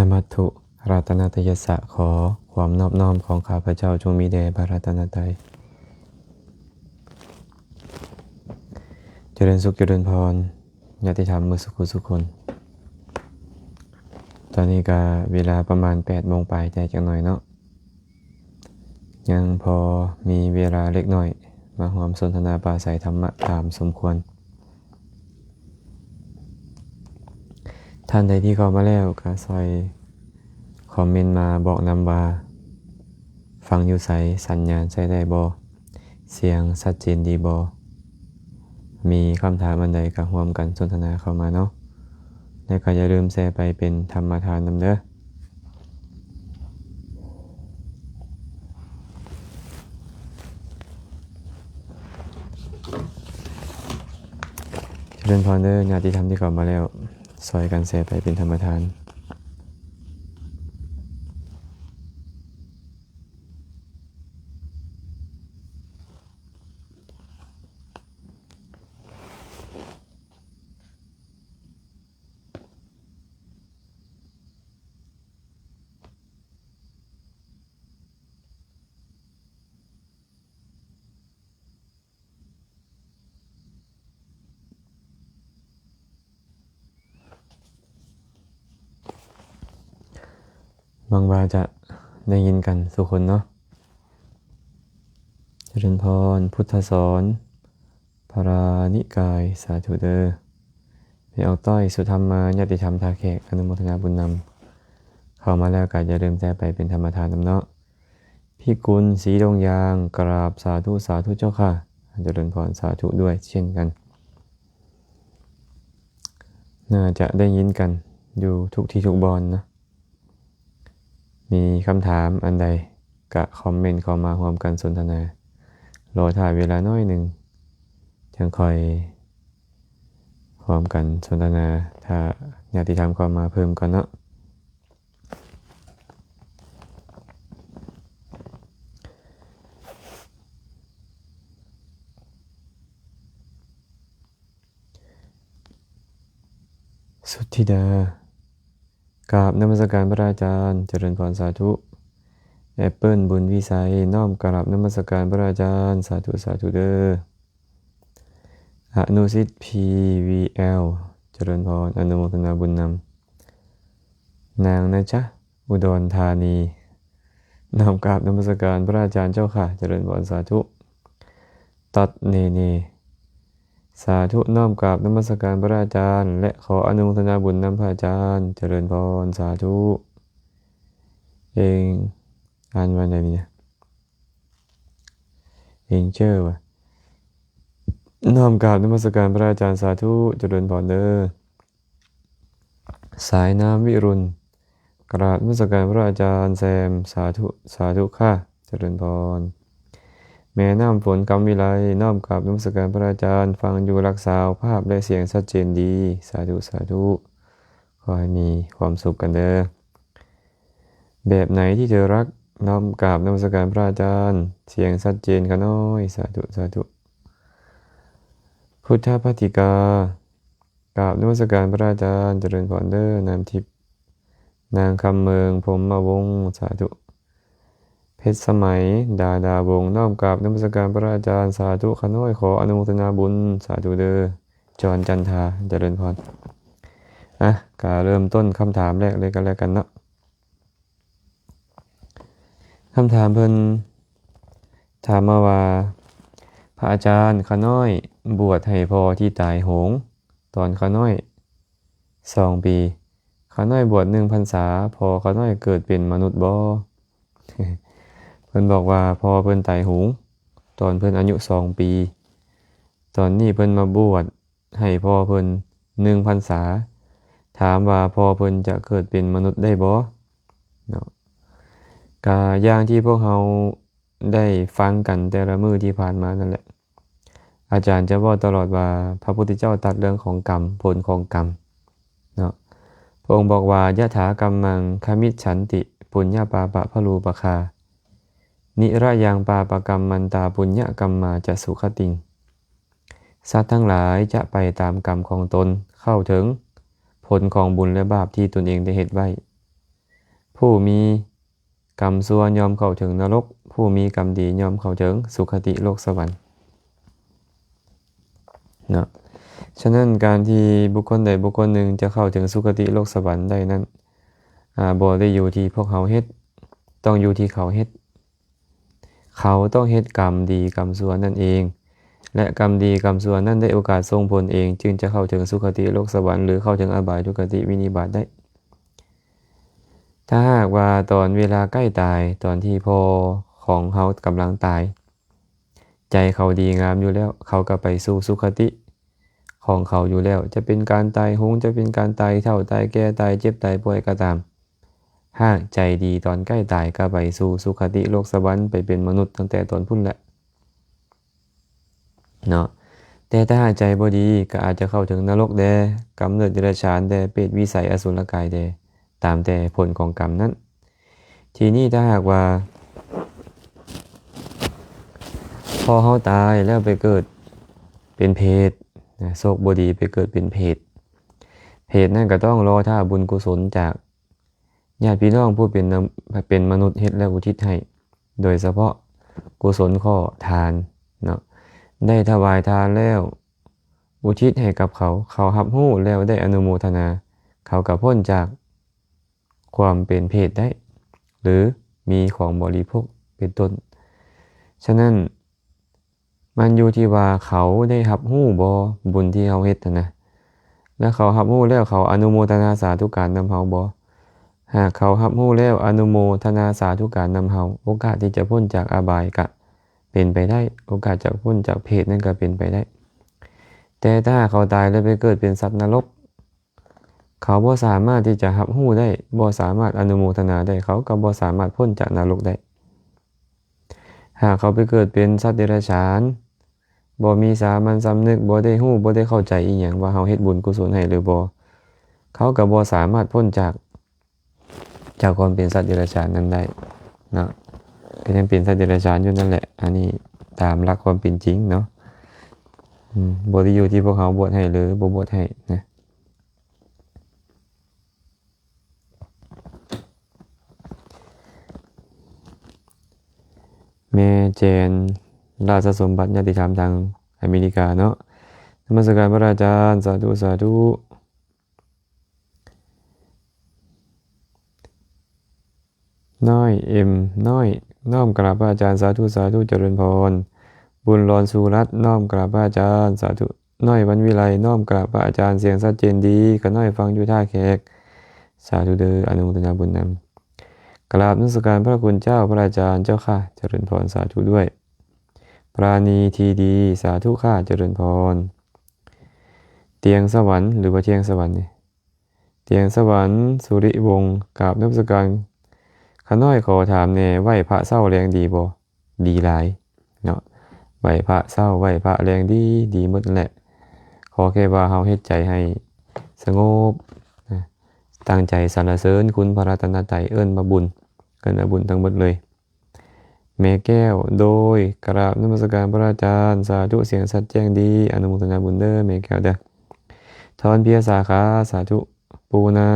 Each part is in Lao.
ນະມັດຖຸລັດຕະນະໄຕຍັດສະ ຂໍຄວາມນອບນ້ອມຂອງຂ້າພະເຈົ້າຈົ່ງມີແດ່ພະລັດຕະນະໄຕ. ຈະເລີນສຸກຈະເລີນພອນ ຍາດຕິທຳໝົດສຸຂູສຸຄົນ. ຕອນນີ້ກະເວລາປະມານແປດໂມງປາຍແຕ່ຈັກໜ້ອຍເນາະ. ຍັງພໍມີເວລາເລັກນ້ອຍ ມາຮ່ວມສົນທະນາປາໄສທຳມະຕາມສົມຄວນ. ທ່ານໃດທີ່ເຂົ້າມາແລ້ວ ກໍຊ່ອຍຄອມເມັນມາບອກນຳວ່າ ຟັງຢູ່ໃສ? ສັນຍານໃຊ້ໄດ້ບໍ່? ສຽງຊັດເຈນດີບໍ່? ມີຄຳຖາມອັນໃດກໍຮ່ວມກັນສົນທະນາເຂົ້າມາເນາະ ແລະ ກໍຢ່າລືມແຊໄປເປັນທຳມະທານນຳເດີ. ຈະເລີນພອນເດີ ຍາດຕິທຳທີ່ເຂົ້າມາແລ້ວ ຊ່ອຍກັນແຊໄປເປັນທຳມະທານ. ຫວັງວ່າຈະໄດ້ຍິນກັນທຸກຄົນເນາະ. ຈະເລີນພອນ ພຸດທະສອນ ພະລານິກາຍ ສາທຸເດີ. ແມ່ອອກຕ້ອຍ ສຸທຳມາ ຍາດຕິທຳທ່າແຂກ ອະນຸໂມທະນາບຸນນຳ. ເຂົ້າມາແລ້ວກໍຢ່າລືມແຊໄປເປັນທຳມະທານນຳເນາະ. ພິກຸນ ສີດົງຢາງ ກະລາບສາທຸ ສາທຸເຈົ້າຄ່ະ. ຈະເລີນພອນ ສາທຸດ້ວຍເຊັ່ນກັນ. ໜ້າຈະໄດ້ຍິນກັນຢູ່ທຸກທີ່ທຸກບ່ອນນະ. ມີຄຳຖາມອັນໃດກະຄອມເມັນເຂົ້າມາຮ່ວມກັນສົນທະນາ. ລໍຖ້າເວລາໜ້ອຍໜຶ່ງ ຈັ່ງຄ່ອຍຮ່ວມກັນສົນທະນາ ຖ້າຍາດຕິທຳເຂົ້າມາເພີ່ມກ່ອນເນາະ. ສຸດທິດາ ກາບນະມັດສະການພະອາຈານ ຈະເລີນພອນ ສາທຸ. ແອັບເປິ້ນ ບຸນວິໄສ ນ້ອມກາບນະມັດສະການພະອາຈານ ສາທຸ ສາທຸເດີ. ອະນຸສິດ ພີ ວີ ແອລ ຈະເລີນພອນ ອະນຸໂມທະນາບຸນນຳ. ນາງນະຈະ ອຸດອນທານີ ນ້ອມກາບນະມັດສະການພະອາຈານເຈົ້າຄ່ະ ຈະເລີນພອນ ສາທຸ. ຕັດເນເນ ສາທຸ ນ້ອມກາບນະມັດສະການພະອາຈານ ແລະ ຂໍອະນຸໂມທະນາບຸນນຳພະອາຈານ ຈະເລີນພອນ ສາທຸ. ເອງ ອ່ານວ່າໃດນີ້ນະ? ເອງເຈີວ່າ ນ້ອມກາບນະມັດສະການພະອາຈານ ສາທຸ ຈະເລີນພອນເດີ. ສາຍນ້ຳວິລຸນ ກາບນະມັດສະການພະອາຈານແຊມ ສາທຸ ສາທຸຄ່ະ ຈະເລີນພອນ. ແມ່ນ້ຳຝົນ ຄຳວິໄລ ນ້ອມກາບນະມັດສະການພະອາຈານ ຟັງຢູ່ລັກສາວ ພາບ ແລະ ສຽງຊັດເຈນດີ ສາທຸ ສາທຸ. ຂໍໃຫ້ມີຄວາມສຸກກັນເດີ. ແບບໄຫນທີ່ເທີຮັກ ນ້ອມກາບນະມັດສະການພະອາຈານ ສຽງຊັດເຈນຂ້ານ້ອຍ ສາທຸ ສາທຸ. ພຸດທະພັດຕິກາ ກາບນະມັດສະການພະອາຈານ ຈະເລີນພອນເດີ. ນ້ຳທິບ ນາງຄຳເມີງ ພົມມະວົງ ສາທຸ. ເພັດສະໄໝ ດາດາວົງ ນ້ອມກາບນະມັດສະການພະອາຈານ ສາທຸຂ້ານ້ອຍ ຂໍອະນຸໂມທະນາບຸນ ສາທຸເດີ. ຈອນຈັນທາ ຈະເລີນພອນ. ອ່ະ ກະເລີ່ມຕົ້ນຄຳຖາມແລກເລີຍກັນແລ້ວກັນເນາະ. ຄຳຖາມເພິ່ນຖາມມາວ່າ ພະອາຈານ ຂ້ານ້ອຍບວດໃຫ້ພໍ່ທີ່ຕາຍໂຫງ ຕອນຂ້ານ້ອຍສອງປີ. ຂ້ານ້ອຍບວດໜຶ່ງພັນສາ ພໍ່ຂ້ານ້ອຍເກີດເປັນມະນຸດບໍ່? ເພິ່ນບອກວ່າພໍ່ເພິ່ນຕາຍໂຫງ ຕອນເພິ່ນອາຍຸສອງປີ. ຕອນນີ້ເພິ່ນມາບວດ ໃຫ້ພໍ່ເພິ່ນໜຶ່ງພັນສາ ຖາມວ່າພໍ່ເພິ່ນຈະເກີດເປັນມະນຸດໄດ້ບໍ່ເນາະ? ກະຢ່າງທີ່ພວກເຮົາໄດ້ຟັງກັນແຕ່ລະມື້ທີ່ຜ່ານມານັ້ນແຫຼະ ອາຈານຈະເວົ້າຕະຫຼອດວ່າ ພະພຸດທະເຈົ້າຕັດເລື່ອງຂອງກຳ ຜົນຂອງກຳເນາະ. ພະອົງບອກວ່າ ຍະຖາກັມມັງ ຄະມິດສັນຕິ ປຸນຍະປາປະພະລູປະຄາ ນິຣະຍັງປາປະກັມມັນຕາ ປຸນຍະກັມມາຈະສຸຄະຕິງ. ສັດທັງຫຼາຍຈະໄປຕາມກຳຂອງຕົນ ເຂົ້າເຖິງຜົນຂອງບຸນ ແລະ ບາບທີ່ຕົນເອງໄດ້ເຮັດໄວ້. ຜູ້ມີກຳຊົ່ວຍ່ອມເຂົ້າເຖິງນະລົກ, ຜູ້ມີກຳດີຍ່ອມເຂົ້າເຖິງສຸຄະຕິໂລກສະຫວັນ ເນາະ. ສະນັ້ນ ການທີ່ບຸກຄົນໃດບຸກຄົນໜຶ່ງຈະເຂົ້າເຖິງສຸຄະຕິໂລກສະຫວັນໄດ້ນັ້ນ ອາ ບໍ່ໄດ້ຢູ່ທີ່ພວກເຮົາເຮັດ, ຕ້ອງຢູ່ທີ່ເຂົາເຮັດ. ເຂົາຕ້ອງເຮັດກຳດີກຳຊົ່ວນັ້ນເອງ ແລະ ກຳດີກຳຊົ່ວນັ້ນໄດ້ໂອກາດສົ່ງຜົນເອງ ຈຶ່ງຈະເຂົ້າເຖິງສຸຄະຕິໂລກສະຫວັນ ຫຼື ເຂົ້າເຖິງອະບາຍທຸກຂະຕິວິນິບາດໄດ້. ຖ້າຫາກວ່າຕອນເວລາໃກ້ຕາຍ, ຕອນທີ່ພໍ່ຂອງເຮົາກຳລັງຕາຍ, ໃຈເຂົາດີງາມຢູ່ແລ້ວ, ເຂົາກໍໄປສູ່ສຸຄະຕິຂອງເຂົາຢູ່ແລ້ວ, ຈະເປັນການຕາຍໂຫງ, ຈະເປັນການຕາຍເຖົ້າ, ຕາຍແກ່, ຕາຍເຈັບ, ຕາຍປ່ວຍກໍຕາມ. ຫາກໃຈດີຕອນໃກ້ຕາຍກໍໄປສູ່ສຸຄະຕິໂລກສະຫວັນ, ໄປເປັນມະນຸດຕັ້ງແຕ່ຕອນພຸ້ນແຫຼະ ເນາະ. ແຕ່ຖ້າຫາກໃຈບໍ່ດີກໍອາດຈະເຂົ້າເຖິງນະລົກແດ່, ກຳເນີດເດຍລະສານແດ່, ເປດວິໄສ, ອະສຸລະກາຍແດ່, ຕາມແຕ່ຜົນຂອງກຳນັ້ນ. ທີນີ້ຖ້າຫາກວ່າ ພໍເຮົາຕາຍແລ້ວໄປເກີດເປັນເຜດນະ, ໂຊກບໍ່ດີໄປເກີດເປັນເຜດ, ເຜດນັ້ນກໍຕ້ອງລໍຖ້າບຸນກຸສົນຈາກ ຍາດພີ່ນ້ອງຜູ້ເປັນນຳ ເປັນມະນຸດເຮັດແລ້ວອຸທິດໃຫ້, ໂດຍສະເພາະກຸສົນຂໍ້ທານເນາະ, ໄດ້ຖວາຍທານແລ້ວອຸທິດໃຫ້ກັບເຂົາ, ເຂົາຮັບຮູ້ແລ້ວໄດ້ອະນຸໂມທະນາ, ເຂົາກໍພົ້ນຈາກຄວາມເປັນເຜດໄດ້ ຫຼື ມີຂອງບໍລິໂພກເປັນຕົ້ນ. ສະນັ້ນ ມັນຢູ່ທີ່ວ່າເຂົາໄດ້ຮັບຮູ້ບໍ່ ບຸນທີ່ເຮົາເຮັດຫັ້ນນະ, ແລ້ວເຂົາຮັບຮູ້ແລ້ວເຂົາອະນຸໂມທະນາສາທຸການນຳເຮົາບໍ່? ຫາກເຂົາຮັບຮູ້ແລ້ວອະນຸໂມທະນາສາທຸການນຳເຮົາ, ໂອກາດທີ່ຈະພົ້ນຈາກອະບາຍກະເປັນໄປໄດ້, ໂອກາດຈະພົ້ນຈາກເຜດນັ້ນກະເປັນໄປໄດ້. ແຕ່ຖ້າເຂົາຕາຍແລ້ວໄປເກີດເປັນສັດນະລົກ, ເຂົາບໍ່ສາມາດທີ່ຈະຮັບຮູ້ໄດ້, ບໍ່ສາມາດອະນຸໂມທະນາໄດ້, ເຂົາກໍບໍ່ສາມາດພົ້ນຈາກນະລົກໄດ້. ຫາກເຂົາໄປເກີດເປັນສັດເດຍລະສານ, ບໍ່ມີສາມັນສຳນຶກ, ບໍ່ໄດ້ຮູ້, ບໍ່ໄດ້ເຂົ້າໃຈອີ່ຫຍັງວ່າເຮົາເຮັດບຸນກຸສົນໃຫ້ຫຼືບໍ່, ເຂົາກໍບໍ່ສາມາດພົ້ນຈາກ ຈາກຄວາມເປັນສັດເດຍລະສານນັ້ນໄດ້ເນາະ, ກໍຍັງເປັນສັດເດຍລະສານຢູ່ນັ້ນແຫຼະ. ອັນນີ້ຕາມຫຼັກຄວາມເປັນຈິງເນາະ, ອືມ ບໍ່ໄດ້ຢູ່ທີ່ພວກເຮົາບວດໃຫ້ຫຼືບໍ່ບວດໃຫ້ນະ. ແມ່ແຈນ ລາຊະສົມບັດ ຍາດຕິທຳທາງອາເມລິກາເນາະ, ນະມັດສະການພະອາຈານ, ສາທຸ ສາທຸ. ນ້ອຍ ເອັມ ນ້ອຍ ນ້ອມກາບພະອາຈານ, ສາທຸ ສາທຸ ຈະເລີນພອນ. ບຸນຫຼອນ ສຸລັດ ນ້ອມກາບພະອາຈານ, ສາທຸ. ນ້ອຍ ວັນວິໄລ ນ້ອມກາບພະອາຈານ, ສຽງຊັດເຈນດີ, ຂ້ານ້ອຍຟັງຢູ່ທ່າແຂກ, ສາທຸເດີ, ອະນຸໂມທະນາບຸນນຳ. ກາບນະມັດສະການພະຄຸນເຈົ້າ, ພະອາຈານເຈົ້າຂ້າ, ຈະເລີນພອນ, ສາທຸດ້ວຍ. ປານີ ທີດີ ສາທຸຄ່າ, ຈະເລີນພອນ. ຕຽງສະຫວັນ ຫຼືວ່າທຽງສະຫວັນນີ້? ຕຽງສະຫວັນ ສຸລິວົງ, ກາບນະມັດສະການ, ຂ້ານ້ອຍຂໍຖາມແດ່, ໄຫວ້ພະເຊົ້າແລງດີບໍ່? ດີຫຼາຍເນາະ, ໄຫວ້ພະເຊົ້າ, ໄຫວ້ພະແລງດີ, ດີໝົດນັ້ນແຫຼະ. ຂໍແຄ່ວ່າເຮົາເຮັດໃຈໃຫ້ສະຫງົບນະ, ຕັ້ງໃຈສັນລະເສີນຄຸນພະລັດຕະນະໄຕ, ເອີ້ນວ່າບຸນ, ເອີ້ນວ່າບຸນທັງໝົດເລີຍ. ແມ່ແກ້ວ ໂດຍ ກະລາບນະມັດສະການພະອາຈານ, ສາທຸ ສຽງຊັດແຈ້ງດີ, ອະນຸໂມທະນາບຸນເດີ ແມ່ແກ້ວເດີ. ທອນເພຍສາຂາ, ສາທຸ. ປູນາ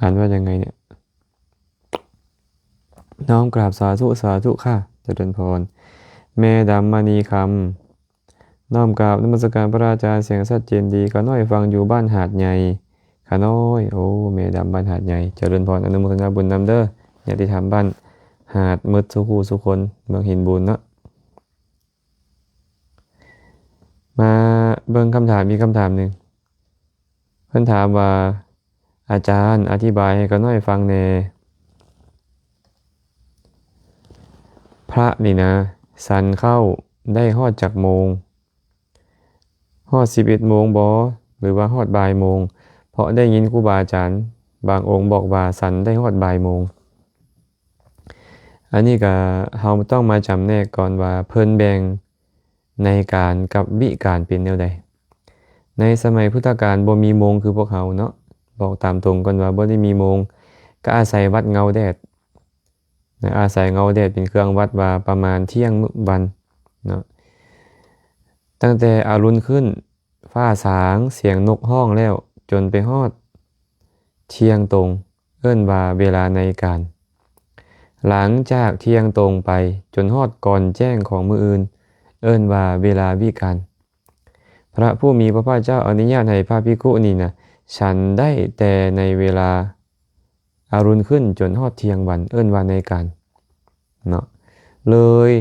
ອ່ານວ່າຍັງໄງເນຍ? ນ້ອມກາບສາທຸ ສາທຸຄ່າ, ຈະເລີນພອນ. ແມ່ດຳມະນີຄຳ ນ້ອມກາບນະມັດສະການພະອາຈານ, ສຽງຊັດເຈນດີ, ຂ້ານ້ອຍຟັງຢູ່ບ້ານຫາດໃຫຍ່, ຂ້ານ້ອຍ. ໂອ້ ແມ່ດຳບ້ານຫາດໃຫຍ່, ຈະເລີນພອນ, ອະນຸໂມທະນາບຸນນຳເດີ ຍາດຕິທຳບ້ານຫາດໝົດສູ່ຄູ່ສູ່ຄົນ ເມືອງຫີນບູນເນາະ. ມາເບິ່ງຄຳຖາມອີກຄຳຖາມໜຶ່ງ. ເພິ່ນຖາມວ່າ ອາຈານ ອະທິບາຍໃຫ້ຂ້ານ້ອຍຟັງແດ່, ພະນີ້ນະ ສັນເຂົ້າໄດ້ຮອດຈັກໂມງ? ຮອດສິບເອັດໂມງບໍ ຫຼືວ່າຮອດບ່າຍໂມງ? ເພາະໄດ້ຍິນຄູບາອາຈານບາງອົງບອກວ່າສັນໄດ້ຮອດບ່າຍໂມງ. ອັນນີ້ກະເຮົາຕ້ອງມາຈຳແນກກ່ອນວ່າເພິ່ນແບ່ງໃນການກັບວິການເປັນແນວໃດ. ໃນສະໄໝພຸດທະການບໍ່ມີໂມງຄືພວກເຮົາເນາະ, ບອກຕາມຕົງກ່ອນວ່າບໍ່ໄດ້ມີໂມງ, ກະອາໄສວັດເງົາແດດນະ, ອາໄສເງົາແດດເປັນເຄື່ອງວັດວ່າປະມານທ່ຽງມື້ວັນເນາະ. ຕັ້ງແຕ່ອາລຸນຂຶ້ນ ຟ້າສາງ, ສຽງນົກຮ້ອງແລ້ວ, ຈົນໄປຮອດ ທ່ຽງຕົງ ເອີ້ນວ່າເວລາໃນການ. ຫຼັງຈາກທ່ຽງຕົງໄປຈົນຮອດກ່ອນແຈ້ງຂອງມື້ອື່ນ ເອີ້ນວ່າເວລາວິການ. ພະຜູ້ມີພະພາກເຈົ້າອະນຸຍາດໃຫ້ພະພິກຂຸນີ້ນະ ສັນໄດ້ແຕ່ໃນເວລາອາລຸນຂຶ້ນຈົນຮອດທ່ຽງວັນ ເອີ້ນວ່າໃນການເນາະ. ເລີຍ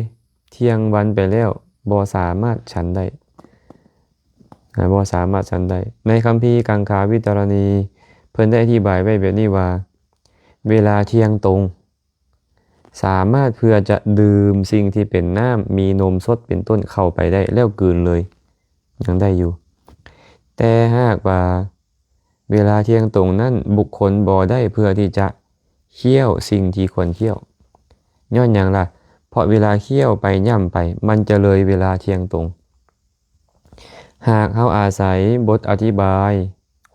ທ່ຽງວັນໄປແລ້ວ ບໍ່ສາມາດສັນໄດ້ ອາ ບໍ່ສາມາດສັນໄດ້. ໃນຄຳພີກັງຂາວິຕະລະນີ ເພິ່ນໄດ້ອະທິບາຍໄວ້ແບບນີ້ວ່າ ເວລາທ່ຽງຕົງ ສາມາດເພື່ອຈະດື່ມສິ່ງທີ່ເປັນນ້ຳ ມີນົມສົດເປັນຕົ້ນເຂົ້າໄປໄດ້ ແລ້ວກືນເລີຍ ຍັງໄດ້ຢູ່. ແຕ່ຫາກວ່າເວລາທ່ຽງຕົງນັ້ນ ບຸກຄົນບໍ່ໄດ້ເພື່ອທີ່ຈະຄ້ຽວສິ່ງທີ່ຄວນຄ້ຽວ. ຍ້ອນຫຍັງລະ? ເພາະເວລາຄ້ຽວໄປຫຍ້ຳໄປ ມັນຈະເລີຍເວລາທ່ຽງຕົງ. ຫາກເຮົາອາໄສບົດອະທິບາຍ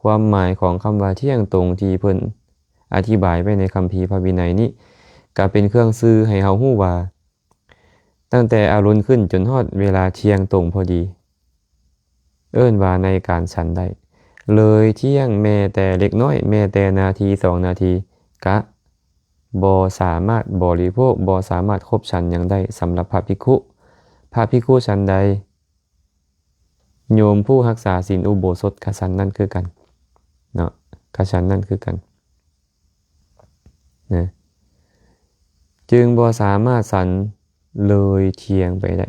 ຄວາມໝາຍຂອງຄຳວ່າທ່ຽງຕົງທີ່ເພິ່ນອະທິບາຍໄວ້ໃນຄຳພີພະວິໄນນີ້ ກະເປັນເຄື່ອງສື່ໃຫ້ເຮົາຮູ້ວ່າ ຕັ້ງແຕ່ອາລຸນຂຶ້ນຈົນຮອດເວລາທ່ຽງຕົງພໍດີ ເອີ້ນວ່າໃນການສັນໄດ້. ເລີຍທ່ຽງແມ້ແຕ່ເລັກນ້ອຍ ແມ້ແຕ່ນາທີສອງນາທີ ກະບໍ່ສາມາດບໍລິໂພກ ບໍ່ສາມາດຄົບສັນຫຍັງໄດ້ສຳລັບພະພິກຂຸ. ພະພິກຂຸສັນໃດ? ໂຍມຜູ້ຮັກສາສິນອຸໂບສົດກະສັນນັ້ນຄືກັນເນາະ ກະສັນນັ້ນຄືກັນນະ ຈຶ່ງບໍ່ສາມາດສັນເລີຍທ່ຽງໄປໄດ້.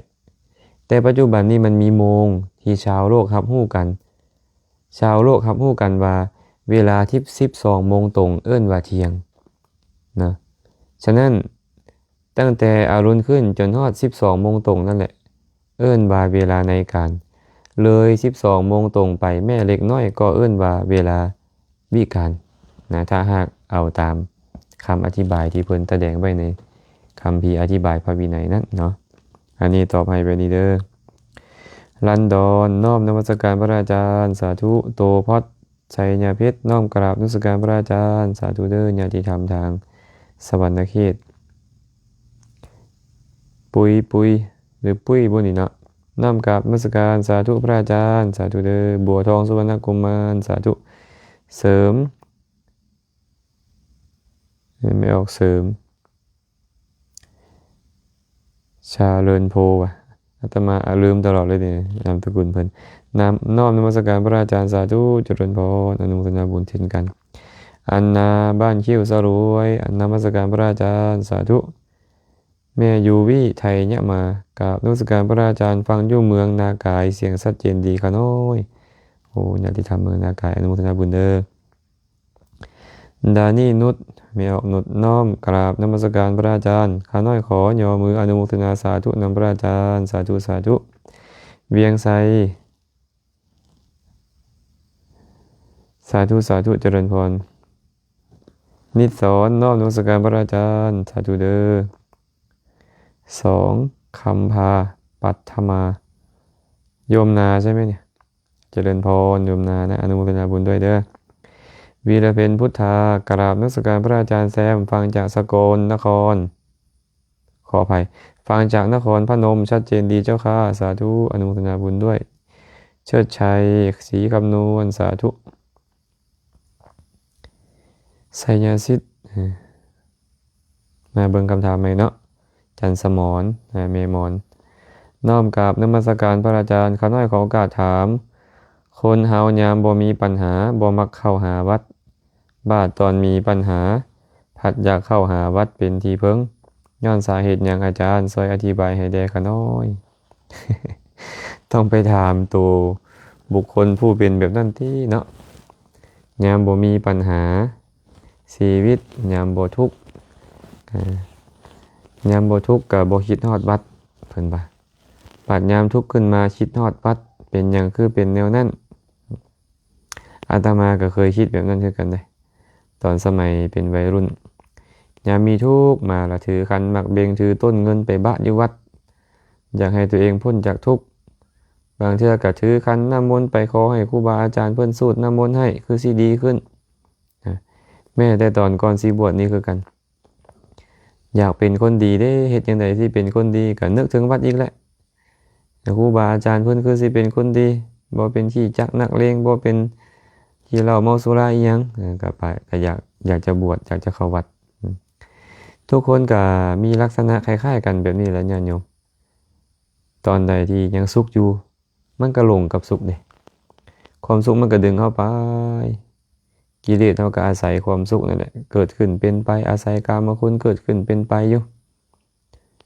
ແຕ່ປັດຈຸບັນນີ້ມັນມີໂມງທີ່ຊາວໂລກຮັບຮູ້ກັນ ຊາວໂລກຮັບຮູ້ກັນວ່າເວລາທີ່ສິບສອງໂມງຕົງເອີ້ນວ່າທ່ຽງນະ. ສະນັ້ນ ຕັ້ງແຕ່ອາລຸນຂຶ້ນຈົນຮອດສິບສອງໂມງຕົງນັ້ນແຫຼະ ເອີ້ນວ່າເວລາໃນການ. ເລີຍສິບສອງໂມງຕົງໄປແມ້ເລັກນ້ອຍກໍເອີ້ນວ່າເວລາວິການນະ ຖ້າຫາກເອົາຕາມຄຳອະທິບາຍທີ່ເພິ່ນສະແດງໄວ້ໃນຄຳພີອະທິບາຍພະວິໄນນັ້ນເນາະ. ອັນນີ້ຕອບໃຫ້ແບບນີ້ເດີ. ລັນດອນ ນ້ອມນະມັດສະການພະອາຈານ ສາທຸ. ໂຕພອດ ໄຊຍະເພັດ ນ້ອມກາບນະມັດສະການພະອາຈານ ສາທຸເດີ. ຍາດຕິທຳທາງສະຫວັນນະເຂດ ປຸຍ ປຸຍ ຫຼື ປຸ້ຍ ບໍ່ນີ້ເນາະ ນ້ອມກາບນະມັດສະການ ສາທຸພະອາຈານ ສາທຸເດີ. ບົວທອງ ສຸວັນນະກຸມານ ສາທຸ. ເສີມ ແມ່ອອກເສີມ ຊາເລີນໂພ ວ່າ ອາດຕະມາ ອາ ລືມຕະຫຼອດເລີຍນີ້ ນາມສະກຸນເພິ່ນ. ນ້ອມ ນ້ອມນະມັດສະການພະອາຈານ ສາທຸ ຈະເລີນພອນ ອະນຸໂມທະນາບຸນເຊັ່ນກັນ. ອັນນາ ບ້ານຄິ້ວສະຫຼວຍ ນະມັດສະການພະອາຈານ ສາທຸ. ແມ່ຢູວີ ໄທຍະມາ ກາບນະມັດສະການພະອາຈານ ຟັງຢູ່ເມືອງນາກາຍ ສຽງຊັດເຈນດີຂະນ້ອຍ. ໂອ້ ຍາດຕິທຳເມືອງນາກາຍ ອະນຸໂມທະນາບຸນເດີ. ດານີ ນຸດ ແມ່ອອກນຸດ ນ້ອມກາບນະມັດສະການພະອາຈານ ຂ້ານ້ອຍຂໍຍໍມືອະນຸໂມທະນາສາທຸນຳພະອາຈານ ສາທຸ ສາທຸ. ວຽງໄຊ ສາທຸ ສາທຸ ຈະເລີນພອນ. ນິດສອນ ນ້ອມນະມັດສະການພະອາຈານ ສາທຸເດີ. ສອງ ຄຳພາ ປັດທະມາ ໂຍມນາໃຊ່ໄໝນີ້? ຈະເລີນພອນ ໂຍມນານະ ອະນຸໂມທະນາບຸນດ້ວຍເດີ. ວີລະເພັນ ພຸດທາ ກະລາບນະມັດສະການພະອາຈານແຊມ ຟັງຈາກສະກົນນະຄອນ ຂໍອະໄພ ຟັງຈາກນະຄອນພະນົມ ຊັດເຈນດີເຈົ້າຂ້າ ສາທຸ ອະນຸໂມທະນາບຸນດ້ວຍ. ເຊີດໄຊ ສີຄຳນວນ ສາທຸ. ໄຊຍະສິດ ເອີ ມາເບິ່ງຄຳຖາມໃໝ່ເນາະ ຈັນສະໝອນ ແມ່ໝອນ. ນ້ອມກາບນະມັດສະການພະອາຈານ ຂ້ານ້ອຍຂໍໂອກາດຖາມ ຄົນເຮົາຍາມບໍ່ມີປັນຫາ ບໍ່ມັກເຂົ້າຫາວັດ ບາດຕອນມີປັນຫາ ພັດຢາກເຂົ້າຫາວັດເປັນທີ່ເພິ່ງ ຍ້ອນສາເຫດຫຍັງ? ອາຈານຊ່ວຍອະທິບາຍໃຫ້ແດ່ຂ້ານ້ອຍ. ຕ້ອງໄປຖາມໂຕບຸກຄົນຜູ້ເປັນແບບນັ້ນຕິເນາະ. ຍາມບໍ່ມີປັນຫາຊີວິດ ຍາມບໍ່ທຸກ ອາ ຍາມບໍ່ທຸກກໍບໍ່ຄິດຮອດວັດ ເພິ່ນວ່າ ບັດຍາມທຸກຂຶ້ນມາຄິດຮອດວັດ ເປັນຫຍັງຄືເປັນແນວນັ້ນ? ອາດຕະມາກໍເຄີຍຄິດແບບນັ້ນຄືກັນເດ້ ຕອນສະໄໝເປັນໄວລຸ້ນ ຍາມມີທຸກມາລະຖືຂັນໝາກເບັງ ຖືຕົ້ນເງິນໄປບະຢູ່ວັດ ຢາກໃຫ້ຕົວເອງພົ້ນຈາກທຸກ. ບາງເທື່ອກໍຖືຂັນນ້ຳມົນໄປຂໍໃຫ້ຄູບາອາຈານເພິ່ນສູດນ້ຳມົນໃຫ້ ຄືຊິດີຂຶ້ນ. ນະ ແມ້ແຕ່ຕອນກ່ອນຊິບວດນີ້ຄືກັນ ຢາກເປັນຄົນດີເດ້ ເຮັດຈັ່ງໃດຊິເປັນຄົນດີ ກໍນຶກເຖິງວັດອີກແຫຼະ. ຄູບາອາຈານເພິ່ນຄືຊິເປັນຄົນດີ ບໍ່ເປັນຂີ້ຈັກນັກເລງ ບໍ່ເປັນ ກິນເຫຼົ້າເມົາສຸລາອີ່ຫຍັງ ເອີ ກໍໄປ ກໍຢາກ ຢາກຈະບວດ ຢາກຈະເຂົ້າວັດ. ອືມ ທຸກຄົນກໍມີລັກສະນະຄ້າຍໆກັນແບບນີ້ແຫຼະ ຍາດໂຍມ. ຕອນໃດທີ່ຍັງສຸກຢູ່ ມັນກໍຫຼົງກັບສຸກເດ້. ຄວາມສຸກມັນກໍດຶງເຮົາໄປ. ກິເລດເຮົາກໍອາໄສຄວາມສຸກນັ້ນແຫຼະ ເກີດຂຶ້ນເປັນໄປ, ອາໄສກາມະຄຸນເກີດຂຶ້ນເປັນໄປຢູ່.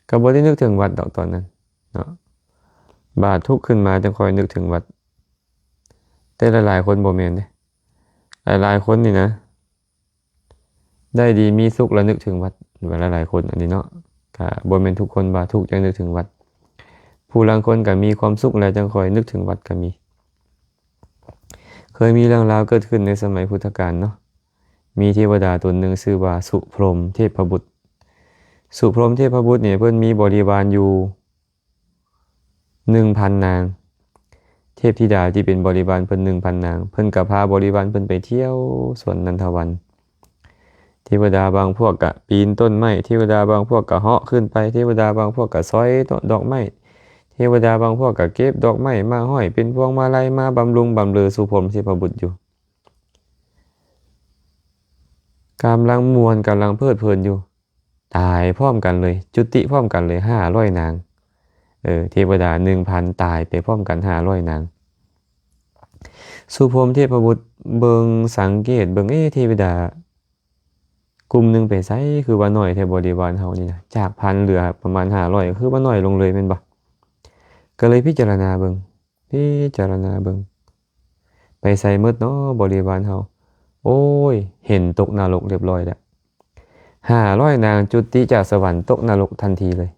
ກໍບໍ່ໄດ້ນຶກເຖິງວັດດອກຕອນນັ້ນເນາະ. ບາດທຸກຂຶ້ນມາຈຶ່ງຄ່ອຍນຶກເຖິງວັດ. ແຕ່ຫຼາຍໆຄົນບໍ່ແມ່ນເດ້. ຫຼາຍໆຄົນນີ້ນະ ໄດ້ດີມີສຸກລະນຶກເຖິງວັດ ວ່າຫຼາຍໆຄົນອັນນີ້ເນາະ. ກະບໍ່ແມ່ນທຸກຄົນວ່າທຸກຈັ່ງນຶກເຖິງວັດ. ຜູ້ລາງຄົນກະມີຄວາມສຸກແລ້ວຈັ່ງຄ່ອຍນຶກເຖິງວັດກະມີ. ເຄີຍມີເລື່ອງລາວເກີດຂຶ້ນໃນສະໄໝພຸດທະການເນາະ. ມີເທວະດາຕົນໜຶ່ງຊື່ວ່າສຸພົມເທບພະບຸດ. ສຸພົມເທບພະບຸດນີ້ເພິ່ນມີບໍລິວານຢູ່ ໜຶ່ງພັນນາງ. ເທບທິດາທີ່ເປັນບໍລິວານເພິ່ນ ໜຶ່ງພັນນາງ ເພິ່ນກໍພາບໍລິວານເພິ່ນໄປທ່ຽວສວນນັນທະວັນ. ເທວະດາບາງພວກກໍປີນຕົ້ນໄມ້, ເທວະດາບາງພວກກໍເຫາະຂຶ້ນໄປ, ເທວະດາບາງພວກກໍສອຍດອກໄມ້, ເທວະດາບາງພວກກໍເກັບດອກໄມ້ມາຫ້ອຍເປັນພວງມາໄລ ມາບຳລຸງບຳເລີສຸພົມເທບພະບຸດຢູ່. ກຳລັງມ່ວນ ກຳລັງເພີດເພີນຢູ່. ຕາຍພ້ອມກັນເລີຍ, ຈຸຕິພ້ອມກັນເລີຍ ຫ້າຮ້ອຍນາງ. ເອີ ເທວະດາໜຶ່ງພັນຕາຍໄປພ້ອມກັນຫ້າຮ້ອຍນາງ. ສຸພົມເທບພະບຸດເບິ່ງ ສັງເກດເບິ່ງ ເອ ເທວະດາກຸ່ມໜຶ່ງໄປໃສ ຄືວ່າໜ້ອຍແທ້ບໍລິວານເຮົານີ້ນະ, ຈາກພັນເຫຼືອປະມານຫ້າຮ້ອຍ ຄືວ່າໜ້ອຍລົງເລີຍແມ່ນບໍ່? ກໍເລີຍພິຈາລະນາເບິ່ງ ພິຈາລະນາເບິ່ງ ໄປໃສໝົດເນາະບໍລິວານເຮົາ? ໂອ້ຍ ເຫັນຕົກນະລົກຮຽບຮ້ອຍແລ້ວ. ຫ້າຮ້ອຍນາງຈຸຕິຈາກສະຫວັນຕົກນະລົກທັນທີເລີຍ.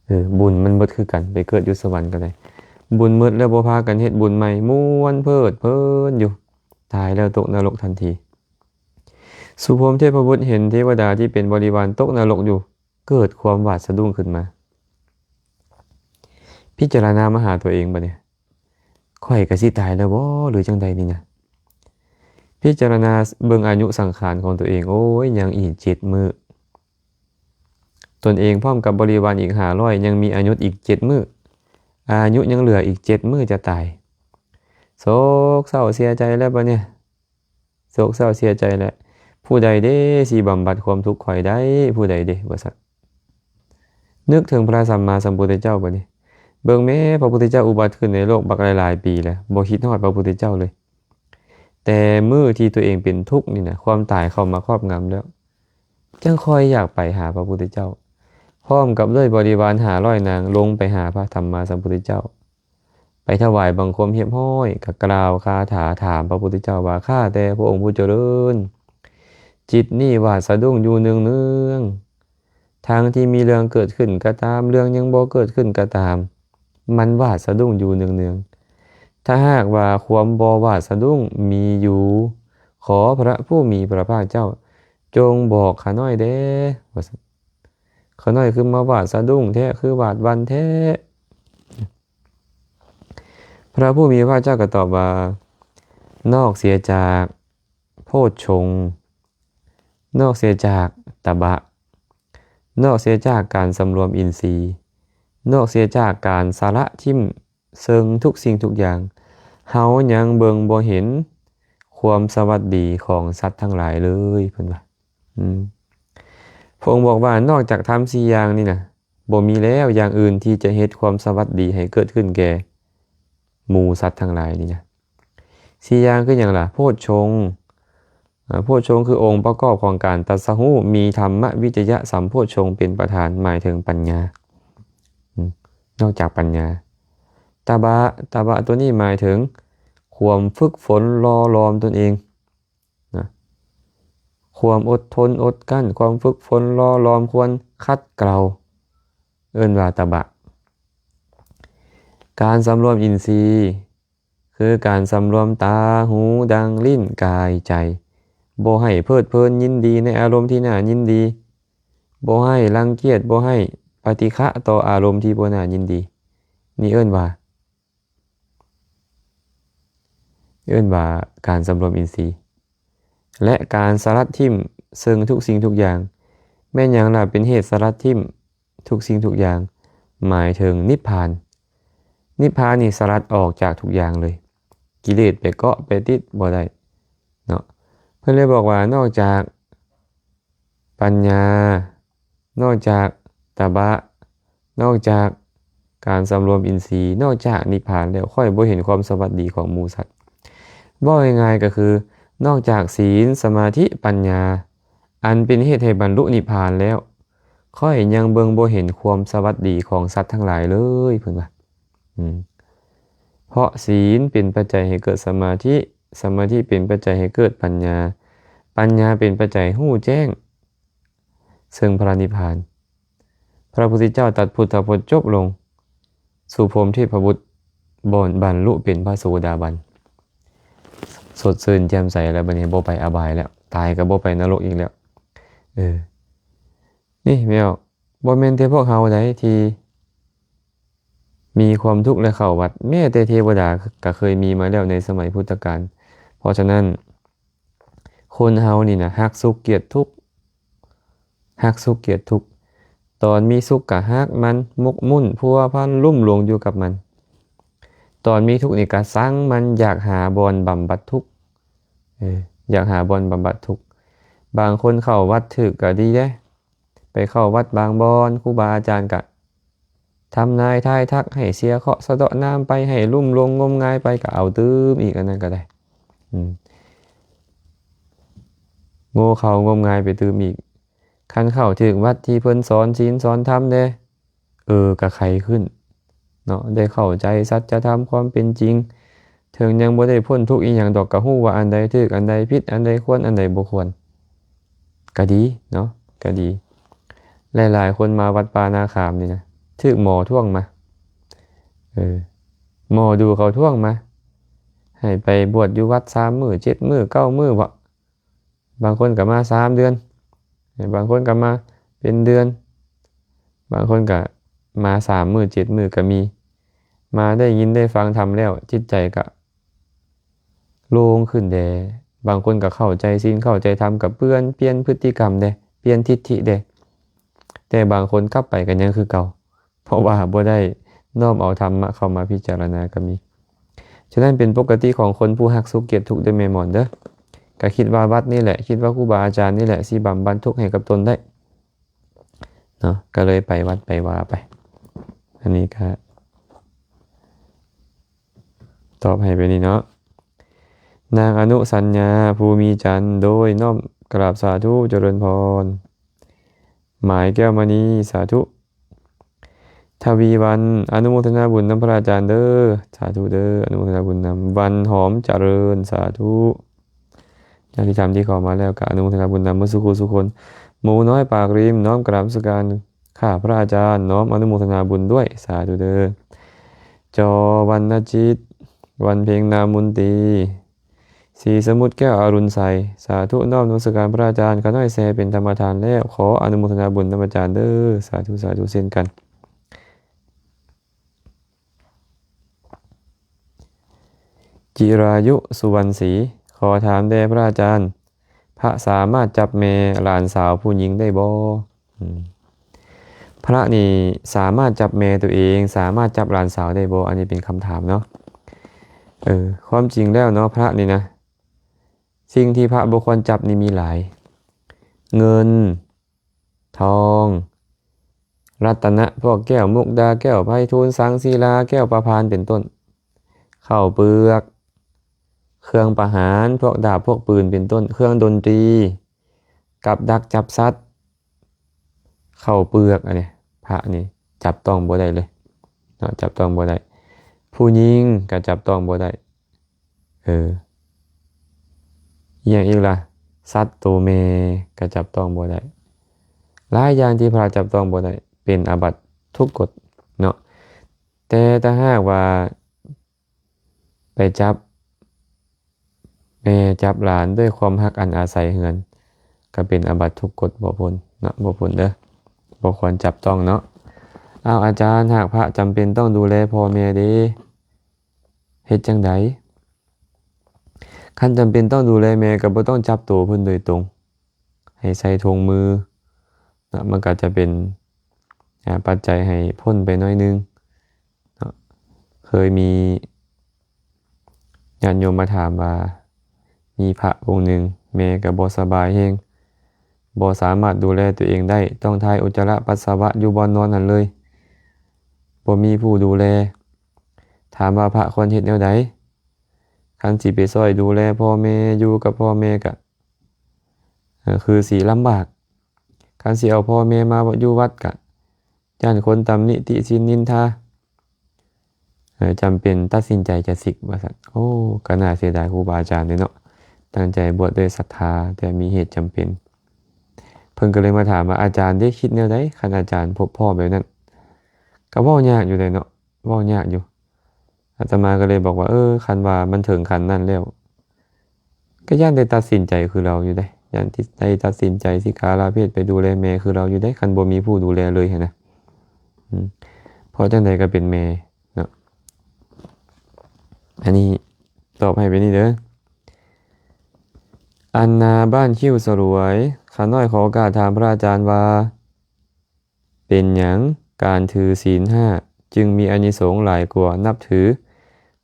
ເອີ ບຸນມັນໝົດຄືກັນ ໄປເກີດຢູ່ສະຫວັນກໍໄດ້. ບຸນໝົດແລ້ວບໍ່ພາກັນເຮັດບຸນໃໝ່ ມ່ວນເພີດເພີນຢູ່ ຕາຍແລ້ວຕົກນະລົກທັນທີ. ສຸພົມເທບພະບຸດເຫັນເທວະດາທີ່ເປັນບໍລິວານຕົກນະລົກຢູ່ ເກີດຄວາມຫວາດສະດຸ້ງຂຶ້ນມາ. ພິຈາລະນາມາຫາຕົວເອງບັດນີ້ ຂ້ອຍກໍຊິຕາຍແລ້ວບໍ ຫຼືຈັ່ງໃດນີ້ນະ? ພິຈາລະນາເບິ່ງອາຍຸສັງຂານຂອງຕົວເອງ ໂອ້ຍ ຍັງອີກເຈັດມື້. ຕົນເອງພ້ອມກັບບໍລິວານອີກຫ້າຮ້ອຍ ຍັງມີອາຍຸອີກເຈັດມື້. ອາຍຸຍັງເຫຼືອອີກເຈັດມື້ຈະຕາຍ. ໂສກເສົ້າເສຍໃຈແລ້ວບັດນີ້. ໂສກເສົ້າເສຍໃຈແຫຼະ. ຜູ້ໃດເດ້ຊິບຳບັດຄວາມທຸກຂ້ອຍໄດ້? ຜູ້ໃດເດ້? ວ່າຊັ້ນ. ນຶກເຖິງພະສຳມາສຳພຸດທະເຈົ້າບັດນີ້. ເບິ່ງແມ້ ພະພຸດທະເຈົ້າອຸບັດຂຶ້ນໃນໂລກບັກຫຼາຍໆປີແລ້ວ, ບໍ່ຄິດຮອດພະພຸດທະເຈົ້າເລີຍ. ແຕ່ມື້ທີ່ຕົວເອງເປັນທຸກນີ້ນະ, ຄວາມຕາຍເຂົ້າມາຄອບງຳແລ້ວ, ຈຶ່ງຄ່ອຍຢາກໄປຫາພະພຸດທະເຈົ້າ. ພ້ອມກັບດ້ວຍບໍລິວານຫ້າຮ້ອຍນາງ ລົງໄປຫາພະສຳມາສຳພຸດທະເຈົ້າ. ໄປຖວາຍບັງຄົມຮຽບຮ້ອຍ, ກໍກ່າວຄາຖາຖາມພະພຸດທະເຈົ້າວ່າ, ຂ້າແຕ່ພະອົງຜູ້ຈະເລີນ, ຈິດນີ້ຫວາດສະດຸ້ງຢູ່ເນືອງໆ, ທັງທີ່ມີເລື່ອງເກີດຂຶ້ນກໍຕາມ, ເລື່ອງຍັງບໍ່ເກີດຂຶ້ນກໍຕາມ, ມັນຫວາດສະດຸ້ງຢູ່ເນືອງໆ. ຖ້າຫາກວ່າຄວາມບໍ່ຫວາດສະດຸ້ງມີຢູ່, ຂໍພະຜູ້ມີພະພາກເຈົ້າ ຈົ່ງບອກຂ້ານ້ອຍແດ່ ວ່າຊັ້ນ. ຂ້ານ້ອຍຄືມາຫວາດສະດຸ້ງແທ້, ຄືຫວາດວັ່ນແທ້. ພະຜູ້ມີພະພາກເຈົ້າກໍຕອບວ່າ, ນອກເສຍຈາກໂພດຊົງ, ນອກເສຍຈາກຕະບະ, ນອກເສຍຈາກການສຳລວມອິນຊີ, ນອກເສຍຈາກການສະລະຖິ້ມເຊິ່ງທຸກສິ່ງທຸກຢ່າງ, ເຮົາຍັງເບິ່ງບໍ່ເຫັນຄວາມສະຫວັດດີຂອງສັດທັງຫຼາຍເລີຍ, ເພິ່ນວ່າ. ອືມ ພະອົງບອກວ່າ ນອກຈາກທຳສີ່ຢ່າງນີ້ນະ, ບໍ່ມີແລ້ວຢ່າງອື່ນທີ່ຈະເຮັດຄວາມສະຫວັດດີໃຫ້ເກີດຂຶ້ນແກ່ໝູ່ສັດທັງຫຼາຍນີ້ນະ. ສີ່ຢ່າງຄືຫຍັງລະ? ໂພດຊົງ. ອາ ໂພດຊົງຄືອົງປະກອບຂອງການຕັດສະຮູ້, ມີທຳມະວິຈະຍະສຳໂພດຊົງເປັນປະທານ, ໝາຍເຖິງປັນຍາ. ອືມ ນອກຈາກປັນຍາ. ຕະບະ, ຕະບະຕົວນີ້ໝາຍເຖິງຄວາມຝຶກຝົນຫຼໍ່ຫຼອມຕົນເອງ. ນະ ຄວາມອົດທົນອົດກັ້ນ, ຄວາມຝຶກຝົນຫຼໍ່ຫຼອມ, ຄວນຂັດເກົາ, ເອີ້ນວ່າຕະບະ. ການສຳລວມອິນຊີ ຄືການສຳລວມຕາ, ຫູ, ດັງ, ລີ້ນ, ກາຍ, ໃຈ, ບໍ່ໃຫ້ເພີດເພີນຍິນດີໃນອາລົມທີ່ໜ້າຍິນດີ, ບໍ່ໃຫ້ລັງກຽດ, ບໍ່ໃຫ້ປະຕິຄະຕໍ່ອາລົມທີ່ບໍ່ໜ້າຍິນດີ. ນີ້ເອີ້ນວ່າ ເອີ້ນວ່າການສຳລວມອິນຊີ ແລະ ການສະລັດຖິ້ມເຊິ່ງທຸກສິ່ງທຸກຢ່າງ. ແມ່ນຫຍັງລະເປັນເຫດສະລັດຖິ້ມທຸກສິ່ງທຸກຢ່າງ? ໝາຍເຖິງນິບພານ. ນິບພານນີ້ສະລັດອອກຈາກທຸກຢ່າງເລີຍ. ກິເລດໄປເກາະໄປຕິດບໍ່ໄດ້ເນາະ. ເພິ່ນເລີຍບອກວ່າ ນອກຈາກປັນຍາ ນອກຈາກຕະບະ ນອກຈາກການສຳລວມອິນຊີ ນອກຈາກນິບພານແລ້ວ ຂ້ອຍບໍ່ເຫັນຄວາມສະຫວັດດີຂອງໝູ່ສັດ. ເວົ້າງ່າຍໆກໍຄື ນອກຈາກສີນ ສະມາທິ ປັນຍາ ອັນເປັນເຫດໃຫ້ບັນລຸນິບພານແລ້ວ ຂ້ອຍຍັງເບິ່ງບໍ່ເຫັນຄວາມສະຫວັດດີຂອງສັດທັງຫຼາຍເລີຍ ເພິ່ນວ່າ. ອືມ ເພາະສີນເປັນປັດໄຈໃຫ້ເກີດສະມາທິ, ສະມາທິເປັນປັດໄຈໃຫ້ເກີດປັນຍາ, ປັນຍາເປັນປັດໄຈໃຫ້ຮູ້ແຈ້ງເຊິ່ງພະນິບພານ. ພະພຸດທະເຈົ້າຕັດພຸດທະພົດຈົບລົງ ສຸພົມເທບພະບຸດ ບ່ອນບັນລຸເປັນພະໂສດາບັນ ສົດຊື່ນແຈ່ມໃສແລ້ວ. ບັດນີ້ບໍ່ໄປອະບາຍແລ້ວ, ຕາຍກໍບໍ່ໄປນະລົກອີກແລ້ວ. ເອີ ນີ້ແມ່ນ ບໍ່ແມ່ນແຕ່ພວກເຮົາໃດທີ່ມີຄວາມທຸກ ແລະ ເຂົ້າວັດ, ແມ້ແຕ່ເທວະດາກໍເຄີຍມີມາແລ້ວໃນສະໄໝພຸດທະການ. ເພາະສະນັ້ນ ຄົນເຮົານີ້ນະ ຮັກສຸກກຽດທຸກ, ຮັກສຸກກຽດທຸກ. ຕອນມີສຸກກະຮັກມັນ, ໝົກໝຸ້ນພົວພັນ, ລຸ່ມຫຼວງຢູ່ກັບມັນ. ຕອນມີທຸກນີ້ກະຊັງມັນ, ຢາກຫາບ່ອນບຳບັດທຸກ, ເອີ ຢາກຫາບ່ອນບຳບັດທຸກ. ບາງຄົນເຂົ້າວັດຖືກກະດີເດ້, ໄປເຂົ້າວັດບາງບ່ອນ ຄູບາອາຈານກະທຳນາຍທາຍທັກໃຫ້ເສຍເຄາະສະເດາະນາມໄປ, ໃຫ້ລຸ່ມຫຼວງງົມງາຍໄປ, ກະເອົາຕື່ມອີກ, ອັນນັ້ນກະໄດ້ ອືມ ໂງ່ເຂົ້າງົມງາຍໄປຕື່ມອີກ. ຄັນເຂົ້າຖືກວັດທີ່ເພິ່ນສອນສິນສອນທຳແດ່ ເອີ ກະໄຄຂຶ້ນເນາະ, ໄດ້ເຂົ້າໃຈສັດຈະທຳຄວາມເປັນຈິງ. ເຖິງຍັງບໍ່ໄດ້ພົ້ນທຸກອີ່ຫຍັງດອກ, ກະຮູ້ວ່າອັນໃດຖືກ ອັນໃດຜິດ ອັນໃດຄວນ ອັນໃດບໍ່ຄວນ, ກະດີເນາະ, ກະດີ. ຫຼາຍໆຄົນມາວັດປ່ານາຂາມນີ້ນະ ຖືກໝໍທ້ວງມາ, ເອີ ໝໍດູເຂົາທ້ວງມາ ໃຫ້ໄປບວດຢູ່ວັດສາມມື້ ເຈັດມື້ ເກົ້າມື້ບໍ. ບາງຄົນກໍມາສາມເດືອນ, ບາງຄົນກໍມາເປັນເດືອນ, ບາງຄົນກໍມາສາມມື້ເຈັດມື້ກໍມີ. ມາໄດ້ຍິນໄດ້ຟັງທຳແລ້ວ ຈິດໃຈກໍໂລ່ງຂຶ້ນແດ່. ບາງຄົນກໍເຂົ້າໃຈສິນເຂົ້າໃຈທຳ, ກໍເປື້ອນ ປ່ຽນພຶດຕິກຳແດ່, ປ່ຽນທິດຖິແດ່. ແຕ່ບາງຄົນກັບໄປກໍຍັງຄືເກົ່າ. ເພາະວ່າບໍ່ໄດ້ນ້ອມເອົາທຳມະເຂົ້າມາພິຈາລະນາກໍມີ. ສະນັ້ນເປັນປົກກະຕິຂອງຄົນຜູ້ຮັກສຸກກຽດທຸກເດີແມ່ໝອນເດີ. ກໍຄິດວ່າວັດນີ້ແຫຼະ, ຄິດວ່າຄູບາອາຈານນີ້ແຫຼະ ຊິບຳບັດທຸກໃຫ້ກັບຕົນໄດ້ເນາະ, ກໍເລີຍໄປວັດໄປວາໄປ. ອັນນີ້ກໍຕອບໃຫ້ໄປນີ້ເນາະ. ນາງອະນຸສັນຍາ ພູມີຈັນ ໂດຍ ນ້ອມກະລາບສາທຸ ຈະເລີນພອນ. ໝາຍແກ້ວມະນີ ສາທຸ. ທະວີວັນ ອະນຸໂມທະນາບຸນນຳພະອາຈານເດີ. ສາທຸເດີ ອະນຸໂມທະນາບຸນນຳ. ວັນຫອມຈະເລີນ ສາທຸ. ຍາດຕິທຳທີ່ເຂົ້າມາແລ້ວກໍອະນຸໂມທະນາບຸນນຳໝົດສູ່ຜູ້ສູ່ຄົນ. ໝູນ້ອຍປາກລິມ ນ້ອມກະລາບນະມັດສະການຂ້າພະອາຈານ, ນ້ອມອະນຸໂມທະນາບຸນດ້ວຍ ສາທຸເດີ. ຈໍວັນນະຈິດ ວັນເພັງນາມມົນຕີ ສີສະໝຸດແກ້ວອະລຸນໄຊ ສາທຸ. ນ້ອມນະມັດສະການພະອາຈານ, ຂ້ານ້ອຍແຊເປັນທຳມະທານແລ້ວ, ຂໍອະນຸໂມທະນາບຸນນຳອາຈານເດີ. ສາທຸ ສາທຸເຊັ່ນກັນ. ຈິລາຍຸ ສຸວັນສີ ຂໍຖາມແດ່ພະອາຈານ, ພະສາມາດຈັບແມ່ຫຼານສາວຜູ້ຍິງໄດ້ບໍ່? ອືມ ພະນີ້ສາມາດຈັບແມ່ຕົວເອງ, ສາມາດຈັບຫຼານສາວໄດ້ບໍ່? ອັນນີ້ເປັນຄຳຖາມເນາະ. ເອີ ຄວາມຈິງແລ້ວເນາະ ພະນີ້ນະ ສິ່ງທີ່ພະບໍ່ຄວນຈັບນີ້ມີຫຼາຍ, ເງິນ ທອງ, ລັດຕະນະ ພວກແກ້ວມຸກດາ, ແກ້ວໄພທູນ, ສັງສີລາ, ແກ້ວປະພານ ເປັນຕົ້ນ, ເຂົ້າເປືອກ, ເຄື່ອງປະຫານ ພວກດາບ ພວກປືນ ເປັນຕົ້ນ, ເຄື່ອງດົນຕີ, ກັບດັກຈັບສັດ, ເຂົ້າເປືອກ ອັນນີ້ ພະນີ້ຈັບຕ້ອງບໍ່ໄດ້ເລີຍເນາະ, ຈັບຕ້ອງບໍ່ໄດ້. ຜູ້ຍິງກໍຈັບຕ້ອງບໍ່ໄດ້. ເອີ ອີ່ຫຍັງອີກລະ? ສັດໂຕແມ່ກໍຈັບຕ້ອງບໍ່ໄດ້. ຫຼາຍຢ່າງທີ່ພະຈັບຕ້ອງບໍ່ໄດ້ ເປັນອາບັດທຸກກົດເນາະ. ແຕ່ຖ້າຫາກວ່າໄປຈັບແມ່ຈັບຫຼານດ້ວຍຄວາມຮັກອັນອາໄສເຮືອນ ກໍເປັນອາບັດທຸກກົດ ບໍ່ພົ້ນເນາະ, ບໍ່ພົ້ນເດີ, ບໍ່ຄວນຈັບຕ້ອງເນາະ. ອ້າວ ອາຈານ, ຫາກພະຈຳເປັນຕ້ອງດູແລພໍ່ແມ່ເດ ເຮັດຈັ່ງໃດ? ຄັນຈຳເປັນຕ້ອງດູແລແມ່ກໍບໍ່ຕ້ອງຈັບໂຕເພິ່ນໂດຍຕົງ, ໃຫ້ໃສ່ຖົງມືເນາະ, ມັນກໍຈະເປັນ ອາ ປັດໄຈໃຫ້ພົ້ນໄປໜ້ອຍໜຶ່ງເນາະ. ເຄີຍມີ ຍາດໂຍມມາຖາມວ່າ ມີພະອົງໜຶ່ງ ແມ່ກໍບໍ່ສະບາຍແຮງ ບໍ່ສາມາດດູແລຕົວເອງໄດ້ ຕ້ອງຖ່າຍອຸດຈະລະປັດສະວະຢູ່ບ່ອນນອນຫັ້ນເລີຍ ບໍ່ມີຜູ້ດູແລ. ຖາມວ່າພະຄວນເຮັດແນວໃດ? ຄັນຊິໄປຊ່ອຍດູແລພໍ່ແມ່ ຢູ່ກັບພໍ່ແມ່ກະ ເອີ່ ຄືຊິລຳບາກ. ຄັນຊິເອົາພໍ່ແມ່ມາຢູ່ວັດກະຢ້ານຄົນຕຳໜິຕິຊິນນິນທາ. ເອີ ຈຳເປັນຕັດສິນໃຈຈະສິກວ່າຊັ້ນ. ໂອ້ ກໍໜ້າເສຍດາຍຄູບາອາຈານເດ້ເນາະ ຕັ້ງໃຈບວດດ້ວຍສັດທາ ແຕ່ມີເຫດຈຳເປັນ. ເພິ່ນກໍເລີຍມາຖາມວ່າ ອາຈານເດ້ຄິດແນວໃດ ຄັນອາຈານພົບພໍ່ແບບນັ້ນ? ກໍເວົ້າຍາກຢູ່ເດ້ເນາະ ເວົ້າຍາກຢູ່. ອາດຕະມາກໍເລີຍບອກວ່າ ເອີ ຄັນວ່າມັນເຖິງຂັ້ນນັ້ນແລ້ວ ກໍຢ້ານໄດ້ຕັດສິນໃຈຄືລາວຢູ່ເດ້ ຢ້ານໄດ້ຕັດສິນໃຈສິກຂາລາເພດໄປດູແລແມ່ຄືລາວຢູ່ເດ້ ຄັນບໍ່ມີຜູ້ດູແລເລີຍຫັ້ນນະ. ອືມ ເພາະຈັ່ງໃດກໍເປັນແມ່ເນາະ. ອັນນີ້ຕອບໃຫ້ແບບນີ້ເດີ. ອັນນາບ້ານຄິ້ວສະຫຼວຍ ຂ້ານ້ອຍຂໍໂອກາດຖາມພະອາຈານວ່າ ເປັນຫຍັງການຖືສິນຫ້າຈຶ່ງມີອານິສົງຫຼາຍກວ່ານັບຖື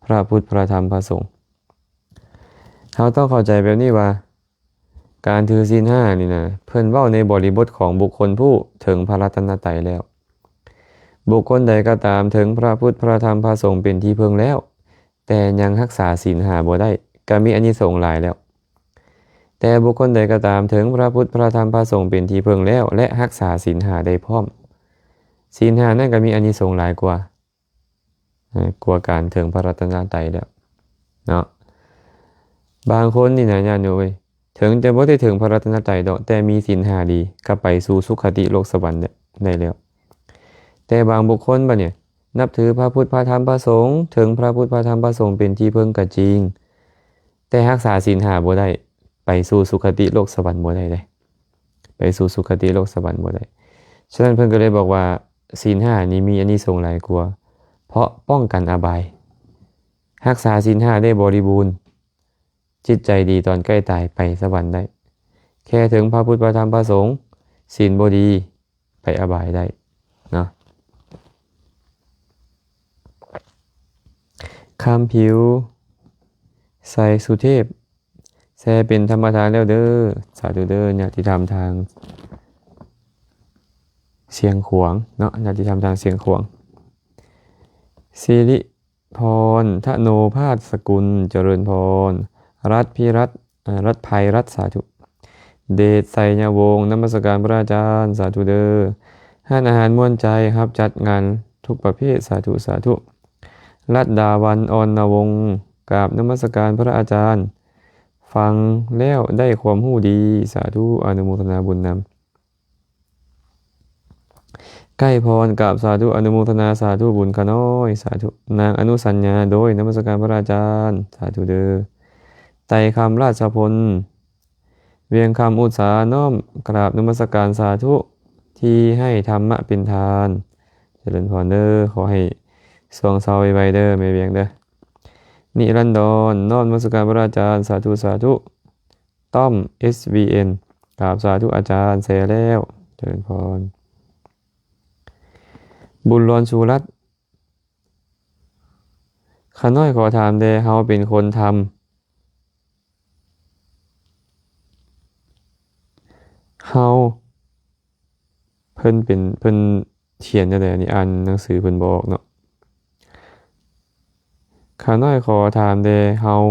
ພະພຸດ ພະທຳ ພະສົງ? ເຮົາຕ້ອງເຂົ້າໃຈແບບນີ້ວ່າ ການຖືສິນຫ້ານີ້ນະ ເພິ່ນເວົ້າໃນບໍລິບົດຂອງບຸກຄົນຜູ້ເຖິງພະລັດຕະນະໄຕແລ້ວ. ບຸກຄົນໃດກໍຕາມເຖິງພະພຸດ ພະທຳ ພະສົງເປັນທີ່ເພິ່ງແລ້ວ ແຕ່ຍັງຮັກສາສິນຫ້າບໍ່ໄດ້ ກໍມີອານິສົງຫຼາຍແລ້ວ. ແຕ່ບຸກຄົນໃດກໍຕາມເຖິງພະພຸດ ພະທຳ ພະສົງເປັນທີ່ເພິ່ງແລ້ວ ແລະ ຮັກສາສິນຫ້າໄດ້ພ້ອມ, ສິນຫ້ານັ້ນກໍມີອານິສົງຫຼາຍກວ່າ ເອີ ກວ່າການເຖິງພະລັດຕະນະໄຕແລ້ວເນາະ. ບາງຄົນນີ້ນະ ຍາດໂຍມເອີຍ ເຖິງຈະບໍ່ໄດ້ເຖິງພະລັດຕະນະໄຕດອກ ແຕ່ມີສິນຫ້າດີ ກໍໄປສູ່ສຸຄະຕິໂລກສະຫວັນໄດ້ແລ້ວ. ແຕ່ບາງບຸກຄົນບັດນີ້ ນັບຖືພະພຸດ ພະທຳ ພະສົງ, ເຖິງພະພຸດ ພະທຳ ພະສົງເປັນທີ່ເພິ່ງກໍຈິງ, ແຕ່ຮັກສາສິນຫ້າບໍ່ໄດ້, ໄປສູ່ສຸຄະຕິໂລກສະຫວັນບໍ່ໄດ້ເດ້, ໄປສູ່ສຸຄະຕິໂລກສະຫວັນບໍ່ໄດ້. ສະນັ້ນເພິ່ນກໍເລີຍບອກວ່າ ສິນຫ້ານີ້ມີອານິສົງຫຼາຍກວ່າ ເພາະປ້ອງກັນອະບາຍ. ຮັກສາສິນຫ້າໄດ້ບໍລິບູນ, ຈິດໃຈດີຕອນໃກ້ຕາຍໄປສະຫວັນໄດ້, ແຄ່ເຖິງພະພຸດ ພະທຳ ພະສົງ, ສິນບໍ່ດີ, ໄປອະບາຍໄດ້ເນາະ. ຄຳຜິວ ໄຊສຸເທບ ແຊເປັນທຳມະທານແລ້ວເດີ. ສາທຸເດີ ຍາດຕິທຳທາງຊຽງຂວາງເນາະ, ຍາດຕິທຳທາງຊຽງຂວາງ. ສິລິ ພອນ ທະໂນພາດສະກຸນ ຈະເລີນພອນ. ລັດພິລັດ ເອີ ລັດໄພລັດ ສາທຸ. ເດດ ໄຊຍະວົງ ນະມັດສະການພະອາຈານ ສາທຸເດີ. ຮ້ານອາຫານມ່ວນໃຈ ຮັບຈັດງານທຸກປະເພດ ສາທຸ ສາທຸ. ລັດດາວັນ ອອນນະວົງ ກາບນະມັດສະການພະອາຈານ ຟັງແລ້ວໄດ້ຄວາມຮູ້ດີ ສາທຸ ອະນຸໂມທະນາບຸນນຳ. ໄກ່ພອນ ກາບສາທຸ ອະນຸໂມທະນາສາທຸບຸນຂ້ານ້ອຍ ສາທຸ. ນາງອະນຸສັນຍາ ໂດຍນະມັດສະການພະອາຈານ ສາທຸເດີ. ໄຕຄຳ ລາດສະພົນ ວຽງຄຳ ອຸດສາ ນ້ອມກາບນະມັດສະການສາທຸ ທີ່ໃຫ້ທຳມະເປັນທານ ຈະເລີນພອນເດີ. ຂໍໃຫ້ຊ່ວງເຊົາໄວໆເດີ ແມ່ວຽງເດີ. ນິລັນດອນ ນ້ອມນະມັດສະການພະອາຈານ ສາທຸ ສາທຸ. ຕ້ອມ ເອສວີເອັນ ກາບສາທຸອາຈານ ແຊແລ້ວ ຈະເລີນພອນ. ບຸນລອນ ສຸລັດ ຂ້ານ້ອຍຂໍຖາມແດ່ ເຮົາເປັນຄົນທຳ ເຮົາ ເພິ່ນເປັນ ເພິ່ນຂຽນແນວໃດ? ອັນນີ້ອ່ານໜັງສືເພິ່ນບໍ່ອອກເນາະ. ຂ້ານ້ອຍຂໍຖາມແດ່ ເຮົາ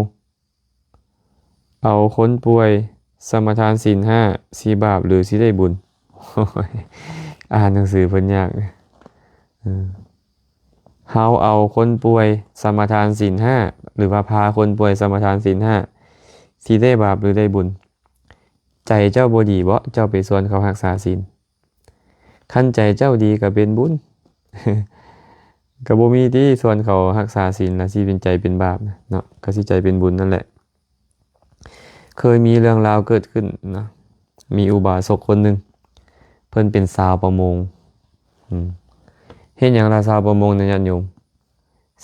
ເອົາຄົນປ່ວຍສະມາທານສິນຫ້າ ຊິບາບ ຫຼື ຊິໄດ້ບຸນ? ໂອ້ຍ ອ່ານໜັງສືເພິ່ນຍາກ. ເອີ ເຮົາເອົາຄົນປ່ວຍສະມາທານສິນຫ້າ ຫຼືວ່າພາຄົນປ່ວຍສະມາທານສິນຫ້າ ຊິໄດ້ບາບ ຫຼື ໄດ້ບຸນ? ໃຈເຈົ້າບໍ່ດີບໍ? ເຈົ້າໄປຊວນເຂົາຮັກສາສິນ. ຄັນໃຈເຈົ້າດີກໍເປັນບຸນ ກໍບໍ່ມີຕິ ຊວນເຂົາຮັກສາສິນລະຊິເປັນໃຈເປັນບາບນະເນາະ ກໍຊິໃຈເປັນບຸນນັ້ນແຫຼະ. ເຄີຍມີເລື່ອງລາວເກີດຂຶ້ນນະ ມີອຸບາສົກຄົນໜຶ່ງ ເພິ່ນເປັນຊາວປະມົງ. ອືມ ເຮັດຫຍັງລະຊາວປະມົງນະຍາດໂຍມ?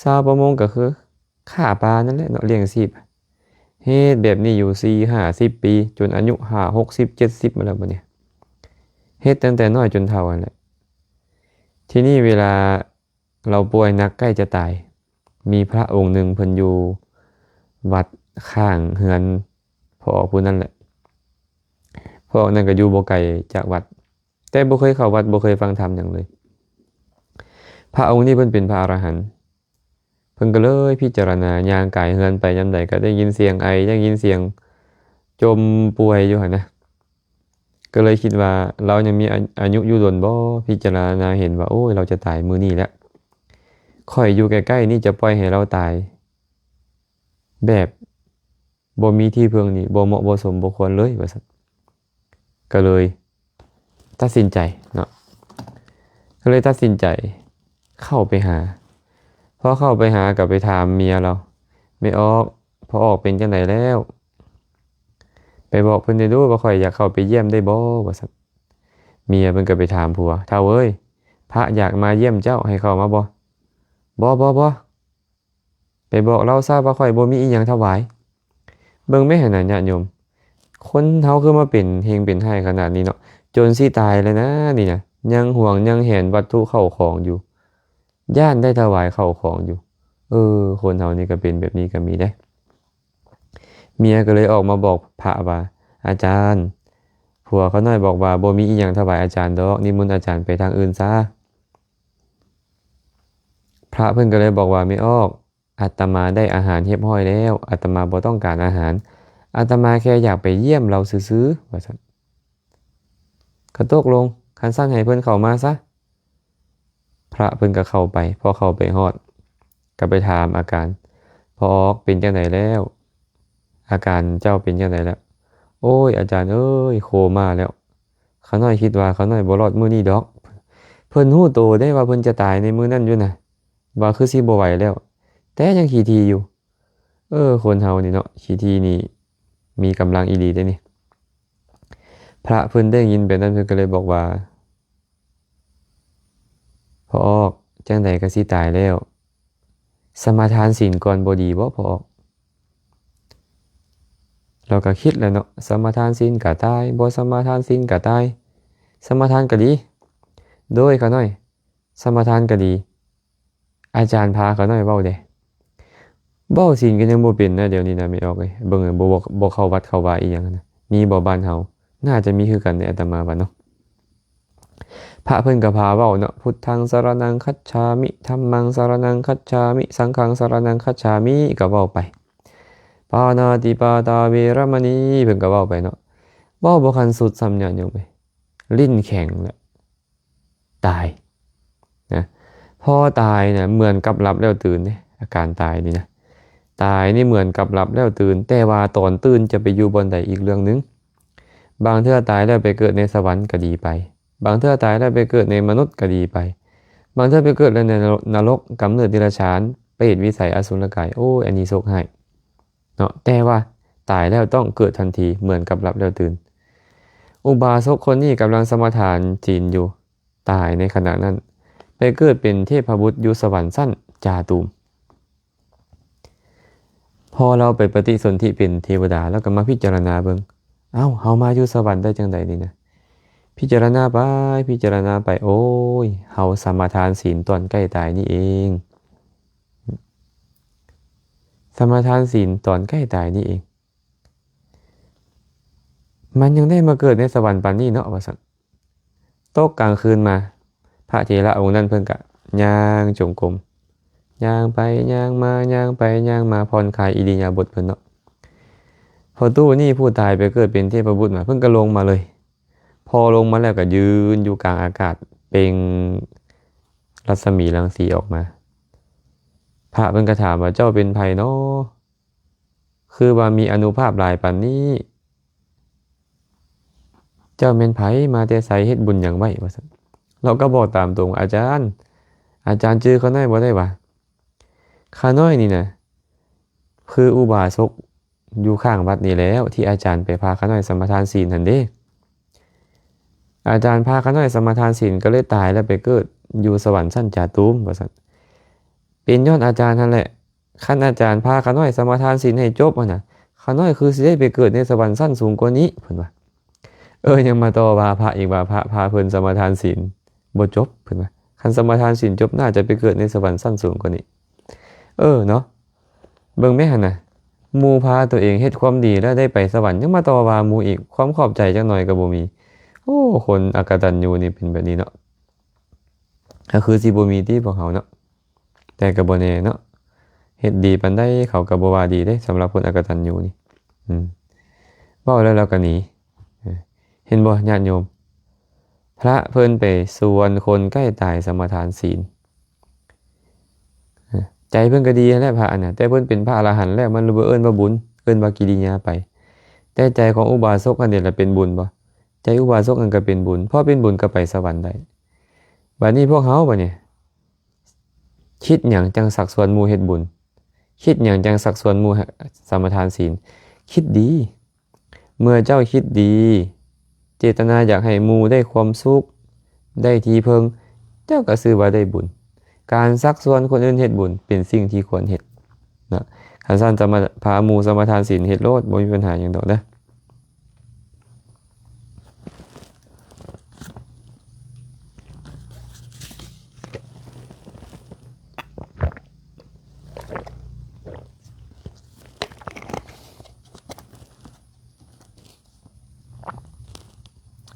ຊາວປະມົງກໍຄື ຄ້າປານັ້ນແຫຼະເນາະ ລ້ຽງຊີບ. ເຮັດແບບນີ້ຢູ່ສີ່ຫ້າສິບປີ ຈົນອາຍຸຫ້າຫົກສິບເຈັດສິບມາແລ້ວບັດນີ້ ເຮັດຕັ້ງແຕ່ນ້ອຍຈົນເຖົ້າຫັ້ນແຫຼະ. ທີນີ້ເວລາລາວປ່ວຍໜັກໃກ້ຈະຕາຍ ມີພະອົງໜຶ່ງເພິ່ນຢູ່ ວັດຂ້າງເຮືອນພໍ່ອອກຜູ້ນັ້ນແຫຼະ. ພໍ່ອອກນັ້ນກໍຢູ່ບໍ່ໄກຈາກວັດ ແຕ່ບໍ່ເຄີຍເຂົ້າວັດ ບໍ່ເຄີຍຟັງທຳຫຍັງເລີຍ. ພະອົງນີ້ເພິ່ນເປັນພະອະລະຫັນ ເພິ່ນກໍເລີຍພິຈາລະນາ ຍ່າງກາຍເຮືອນໄປຍາມໃດກໍໄດ້ຍິນສຽງໄອ ໄດ້ຍິນສຽງຈົມປ່ວຍຢູ່ຫັ້ນນະ. ກໍເລີຍຄິດວ່າລາວຍັງມີອາ ອາຍຸຢູ່ດົນບໍ່? ພິຈາລະນາເຫັນວ່າ ໂອ້ຍ ລາວຈະຕາຍມື້ນີ້ແຫຼະ. ຂ້ອຍຢູ່ໃກ້ໆນີ້ຈະປ່ອຍໃຫ້ລາວຕາຍແບບ ບໍ່ມີທີ່ເພິ່ງນີ້ ບໍ່ເໝາະບໍ່ສົມ ບໍ່ຄວນເລີຍ ວ່າຊັ້ນ. ກໍເລີຍຕັດສິນໃຈເນາະ ກໍເລີຍຕັດສິນໃຈເຂົ້າໄປຫາ. ພໍເຂົ້າໄປຫາກໍໄປຖາມເມຍລາວ, ແມ່ອອກ, ພໍ່ອອກເປັນຈັ່ງໃດແລ້ວ? ໄປບອກເພິ່ນແດ່ດູວ່າຂ້ອຍຢາກເຂົ້າໄປຢ້ຽມໄດ້ບໍ່? ວ່າຊັ້ນ. ເມຍເພິ່ນກໍໄປຖາມຜົວ, ທ້າວເອີຍ, ພະຢາກມາຢ້ຽມເຈົ້າ, ໃຫ້ເຂົ້າມາບໍ່? ບໍ່, ບໍ່, ບໍ່. ໄປບອກລາວຊະວ່າຂ້ອຍບໍ່ມີອີ່ຫຍັງຖວາຍ. ເບິ່ງແມ້ຫັ້ນນະຍາດໂຍມ, ຄົນເຮົາຄືມາເປັນເຮັງເປັນຮ້າຍຂະໜາດນີ້ເນາະ, ຈົນຊິຕາຍແລ້ວນະນີ້ນະ, ຍັງຫວງຍັງແຫນວັດຖຸເຂົ້າຂອງຢູ່, ຢ້ານໄດ້ຖວາຍເຂົ້າຂອງຢູ່. ເອີ, ຄົນເຮົານີ້ກໍເປັນແບບນີ້ກໍມີເດ້. ເມຍກໍເລີຍອອກມາບອກພະວ່າ, ອາຈານ, ຜົວຂ້ານ້ອຍບອກວ່າບໍ່ມີອີ່ຫຍັງຖວາຍອາຈານດອກ, ນິມົນອາຈານໄປທາງອື່ນຊະ. ພະເພິ່ນກໍເລີຍບອກວ່າ, ແມ່ອອກ, ອາດຕະມາໄດ້ອາຫານຮຽບຮ້ອຍແລ້ວ, ອາດຕະມາບໍ່ຕ້ອງການອາຫານ, ອາດຕະມາແຄ່ຢາກໄປຢ້ຽມລາວຊື່ໆ ວ່າຊັ້ນ. ກໍຕົກລົງ, ຄັນຊັ້ນໃຫ້ເພິ່ນເຂົ້າມາຊະ. ພະເພິ່ນກໍເຂົ້າໄປ, ພໍເຂົ້າໄປຮອດ ກໍໄປຖາມອາການ, ພໍ່ອອກ, ເປັນຈັ່ງໃດແລ້ວ? ອາການເຈົ້າເປັນຈັ່ງໃດແລ້ວ? ໂອ້ຍ ອາຈານເອີຍ, ໂຄມາແລ້ວ. ຂ້ານ້ອຍຄິດວ່າຂ້ານ້ອຍບໍ່ລອດມື້ນີ້ດອກ. ເພິ່ນຮູ້ໂຕເດ້ວ່າເພິ່ນຈະຕາຍໃນມື້ນັ້ນຢູ່ນະ, ວ່າຄືຊິບໍ່ໄຫວແລ້ວ, ແຕ່ຍັງຂີ້ຖີ່ຢູ່. ເອີ, ຄົນເຮົານີ້ເນາະ, ຂີ້ຖີ່ນີ້ມີກຳລັງອີ່ຫຼີເດ້ນີ້. ພະເພິ່ນໄດ້ຍິນແບບນັ້ນ, ເພິ່ນກໍເລີຍບອກວ່າ, ພໍ່ອອກ, ຈັ່ງໃດກໍຊິຕາຍແລ້ວ, ສະມາທານສິນກ່ອນບໍ່ດີບໍ່ ພໍ່ອອກ? ລາວກໍຄິດແລ້ວເນາະ, ສະມາທານສິນກໍຕາຍ, ບໍ່ສະມາທານສິນກໍຕາຍ, ສະມາທານກໍດີ. ໂດຍ ຂ້ານ້ອຍ, ສະມາທານກໍດີ. ອາຈານພາຂ້ານ້ອຍເວົ້າເດ້. ເວົ້າສິນກໍຍັງບໍ່ເປັນນະ ດຽວນີ້ນະ ແມ່ອອກເອີຍ. ເບິ່ງເອີ ບໍ່ ບໍ່ ບໍ່ເຂົ້າວັດເຂົ້າວາອີ່ຫຍັງນະ. ມີບໍ່ບ້ານເຮົາ? ໜ້າຈະມີຄືກັນເດ້ ອາດຕະມາວ່າເນາະ. ພະເພິ່ນກໍພາເວົ້າເນາະ, ພຸດທັງສະລະນັງຄັດສາມິ, ທຳມັງສະລະນັງຄັດສາມິ, ສັງຄັງສະລະນັງຄັດສາມິ, ກໍເວົ້າໄປ. ປານາຕິປາຕາເວລະມະນີ, ເພິ່ນກໍເວົ້າໄປເນາະ. ເວົ້າບໍ່ທັນສຸດຊ້ຳ ຍາດໂຍມເອີຍ, ລີ້ນແຂງແລ້ວ. ຕາຍນະ. ພໍຕາຍນະ ເໝືອນກັບຫຼັບແລ້ວຕື່ນເດ້, ອາການຕາຍນີ້ນະ. ຕາຍນີ້ເໝືອນກັບຫຼັບແລ້ວຕື່ນ, ແຕ່ວ່າຕອນຕື່ນຈະໄປຢູ່ບ່ອນໃດອີກເລື່ອງໜຶ່ງ. ບາງເທື່ອຕາຍແລ້ວໄປເກີດໃນສະຫວັນກໍດີໄປ, ບາງເທື່ອຕາຍແລ້ວໄປເກີດໃນມະນຸດກໍດີໄປ, ບາງເທື່ອໄປເກີດໃນນະລົກ, ນະລົກ, ກຳເນີດເດຍລະສານ, ເປດ, ວິໄສ, ອະສຸລະກາຍ. ໂອ້ຍ, ອັນນີ້ໂຊກຮ້າຍ. ເນາະ, ແຕ່ວ່າຕາຍແລ້ວຕ້ອງເກີດທັນທີ ເໝືອນກັບຫຼັບແລ້ວຕື່ນ. ອຸບາສົກຄົນນີ້ກຳລັງສະມາທານສິນຢູ່, ຕາຍໃນຂະນະນັ້ນ, ໄປເກີດເປັນເທບພະບຸດຢູ່ສະຫວັນຊັ້ນຈາຕູມ. ພໍລາວໄປປະຕິສົນທິເປັນເທວະດາ, ລາວກໍມາພິຈາລະນາເບິ່ງ, ເອົ້າ, ເຮົາມາຢູ່ສະຫວັນໄດ້ຈັ່ງໃດນີ້ນະ? ພິຈາລະນາໄປ, ພິຈາລະນາໄປ, ໂອ້ຍ, ເຮົາສະມາທານສິນຕອນໃກ້ຕາຍນີ້ເອງ. ສະມາທານສິນຕອນໃກ້ຕາຍນີ້ເອງ, ມັນຍັງໄດ້ມາເກີດໃນສະຫວັນປານນີ້ເນາະ ວ່າຊັ້ນ. ຕົກກາງຄືນມາ, ພະເຖລະອົງນັ້ນເພິ່ນກະຍ່າງຈົງກົມ, ຍ່າງໄປຍ່າງມາ, ຍ່າງໄປຍ່າງມາ, ຜ່ອນຄາຍອິລິຍາບົດເພິ່ນເນາະ. ພໍຕູ້ນີ້ຜູ້ຕາຍໄປເກີດເປັນເທບພະບຸດມາ, ເພິ່ນກະລົງມາເລີຍ. ພໍລົງມາແລ້ວກໍຢືນຢູ່ກາງອາກາດ, ເປັ່ງລັດສະໝີລັງສີອອກມາ. ພະເພິ່ນກໍຖາມວ່າ, ເຈົ້າເປັນໃຜນໍ? ຄືວ່າມີອານຸພາບຫຼາຍປານນີ້? ເຈົ້າແມ່ນໃຜ? ມາແຕ່ໃສ? ເຮັດບຸນຫຍັງໄວ້? ວ່າຊັ້ນ. ລາວກໍບອກຕາມຕົງ, ອາຈານ, ອາຈານຈື່ຂ້ານ້ອຍບໍ່ໄດ້ຫວາ? ຂ້ານ້ອຍນີ້ນະ ຄືອຸບາສົກ ຢູ່ຂ້າງວັດນີ້ແລ້ວ ທີ່ອາຈານໄປພາຂ້ານ້ອຍສະມາທານສິນຫັ້ນເດ້. ອາຈານພາຂ້ານ້ອຍສະມາທານສິນ ກໍເລີຍຕາຍແລ້ວໄປເກີດຢູ່ສະຫວັນຊັ້ນຈາຕູມ ວ່າຊັ້ນ. ເປັນຍ້ອນອາຈານຫັ້ນແຫຼະ. ຄັນອາຈານພາຂ້ານ້ອຍສະມາທານສິນໃຫ້ຈົບຫັ້ນນະ, ຂ້ານ້ອຍຄືຊິໄດ້ໄປເກີດໃນສະຫວັນຊັ້ນສູງກວ່ານີ້, ເພິ່ນວ່າ. ເອີ, ຍັງມາຕໍ່ວ່າພະອີກວ່າ ພະພາເພິ່ນສະມາທານສິນບໍ່ຈົບ, ເພິ່ນວ່າ. ຄັນສະມາທານສິນຈົບ ໜ້າຈະໄປເກີດໃນສະຫວັນຊັ້ນສູງກວ່ານີ້. ເອີເນາະ, ເບິ່ງແມ້ຫັ້ນນະ, ໝູ່ພາຕົວເອງເຮັດຄວາມດີແລ້ວໄດ້ໄປສະຫວັນ ຍັງມາຕໍ່ວ່າໝູ່ອີກ ຄວາມຂອບໃຈຈັກໜ່ອຍກໍບໍ່ມີ. ໂອ້ ຄົນອະກະຕັນຍູນີ້ເປັນແບບນີ້ເນາະ. ກໍຄືຊິບໍ່ມີຕິພວກເຮົາເນາະ ແຕ່ກໍບໍ່ແນ່ເນາະ ເຮັດດີປານໃດເຂົາກໍບໍ່ວ່າດີເດ້ ສຳລັບຄົນອະກະຕັນຍູນີ້. ອືມ ເວົ້າແລ້ວລາວກໍໜີ. ເອີ ເຫັນບໍ່ຍາດໂຍມ? ພະເພິ່ນໄປຊວນຄົນໃກ້ຕາຍສະມາທານສີນ. ເອີ ໃຈເພິ່ນກໍດີຫັ້ນແຫຼະພະອັນນະ ແຕ່ເພິ່ນເປັນພະອະລະຫັນແລ້ວ ມັນບໍ່ເອີ້ນວ່າບຸນ ເອີ້ນວ່າກິລິຍາໄປ. ແຕ່ໃຈຂອງອຸບາສົກຫັ້ນເດລະເປັນບຸນບໍ່? ໃຈອຸບາສົກຫັ້ນກໍເປັນບຸນ ເພາະເປັນບຸນກໍໄປສະຫວັນໄດ້. ບາດນີ້ພວກເຮົາບາດນີ້ ຄິດຫຍັງຈັ່ງຊັກຊວນໝູ່ເຮັດບຸນ? ຄິດຫຍັງຈັ່ງຊັກຊວນໝູ່ໃຫ້ສະມາທານສີນ? ຄິດດີ. ເມື່ອເຈົ້າຄິດດີ ເຈດຕະນາຢາກໃຫ້ໝູ່ໄດ້ຄວາມສຸກ ໄດ້ທີ່ເພິ່ງ ເຈົ້າກໍຊື່ວ່າໄດ້ບຸນ. ການຊັກຊວນຄົນອື່ນເຮັດບຸນເປັນສິ່ງທີ່ຄວນເຮັດນະ. ຄັນຊັ້ນຈະມາພາໝູ່ສະມາທານສີນເຮັດໂລດ ບໍ່ມີບັນຫາຫຍັງດອກເດີ.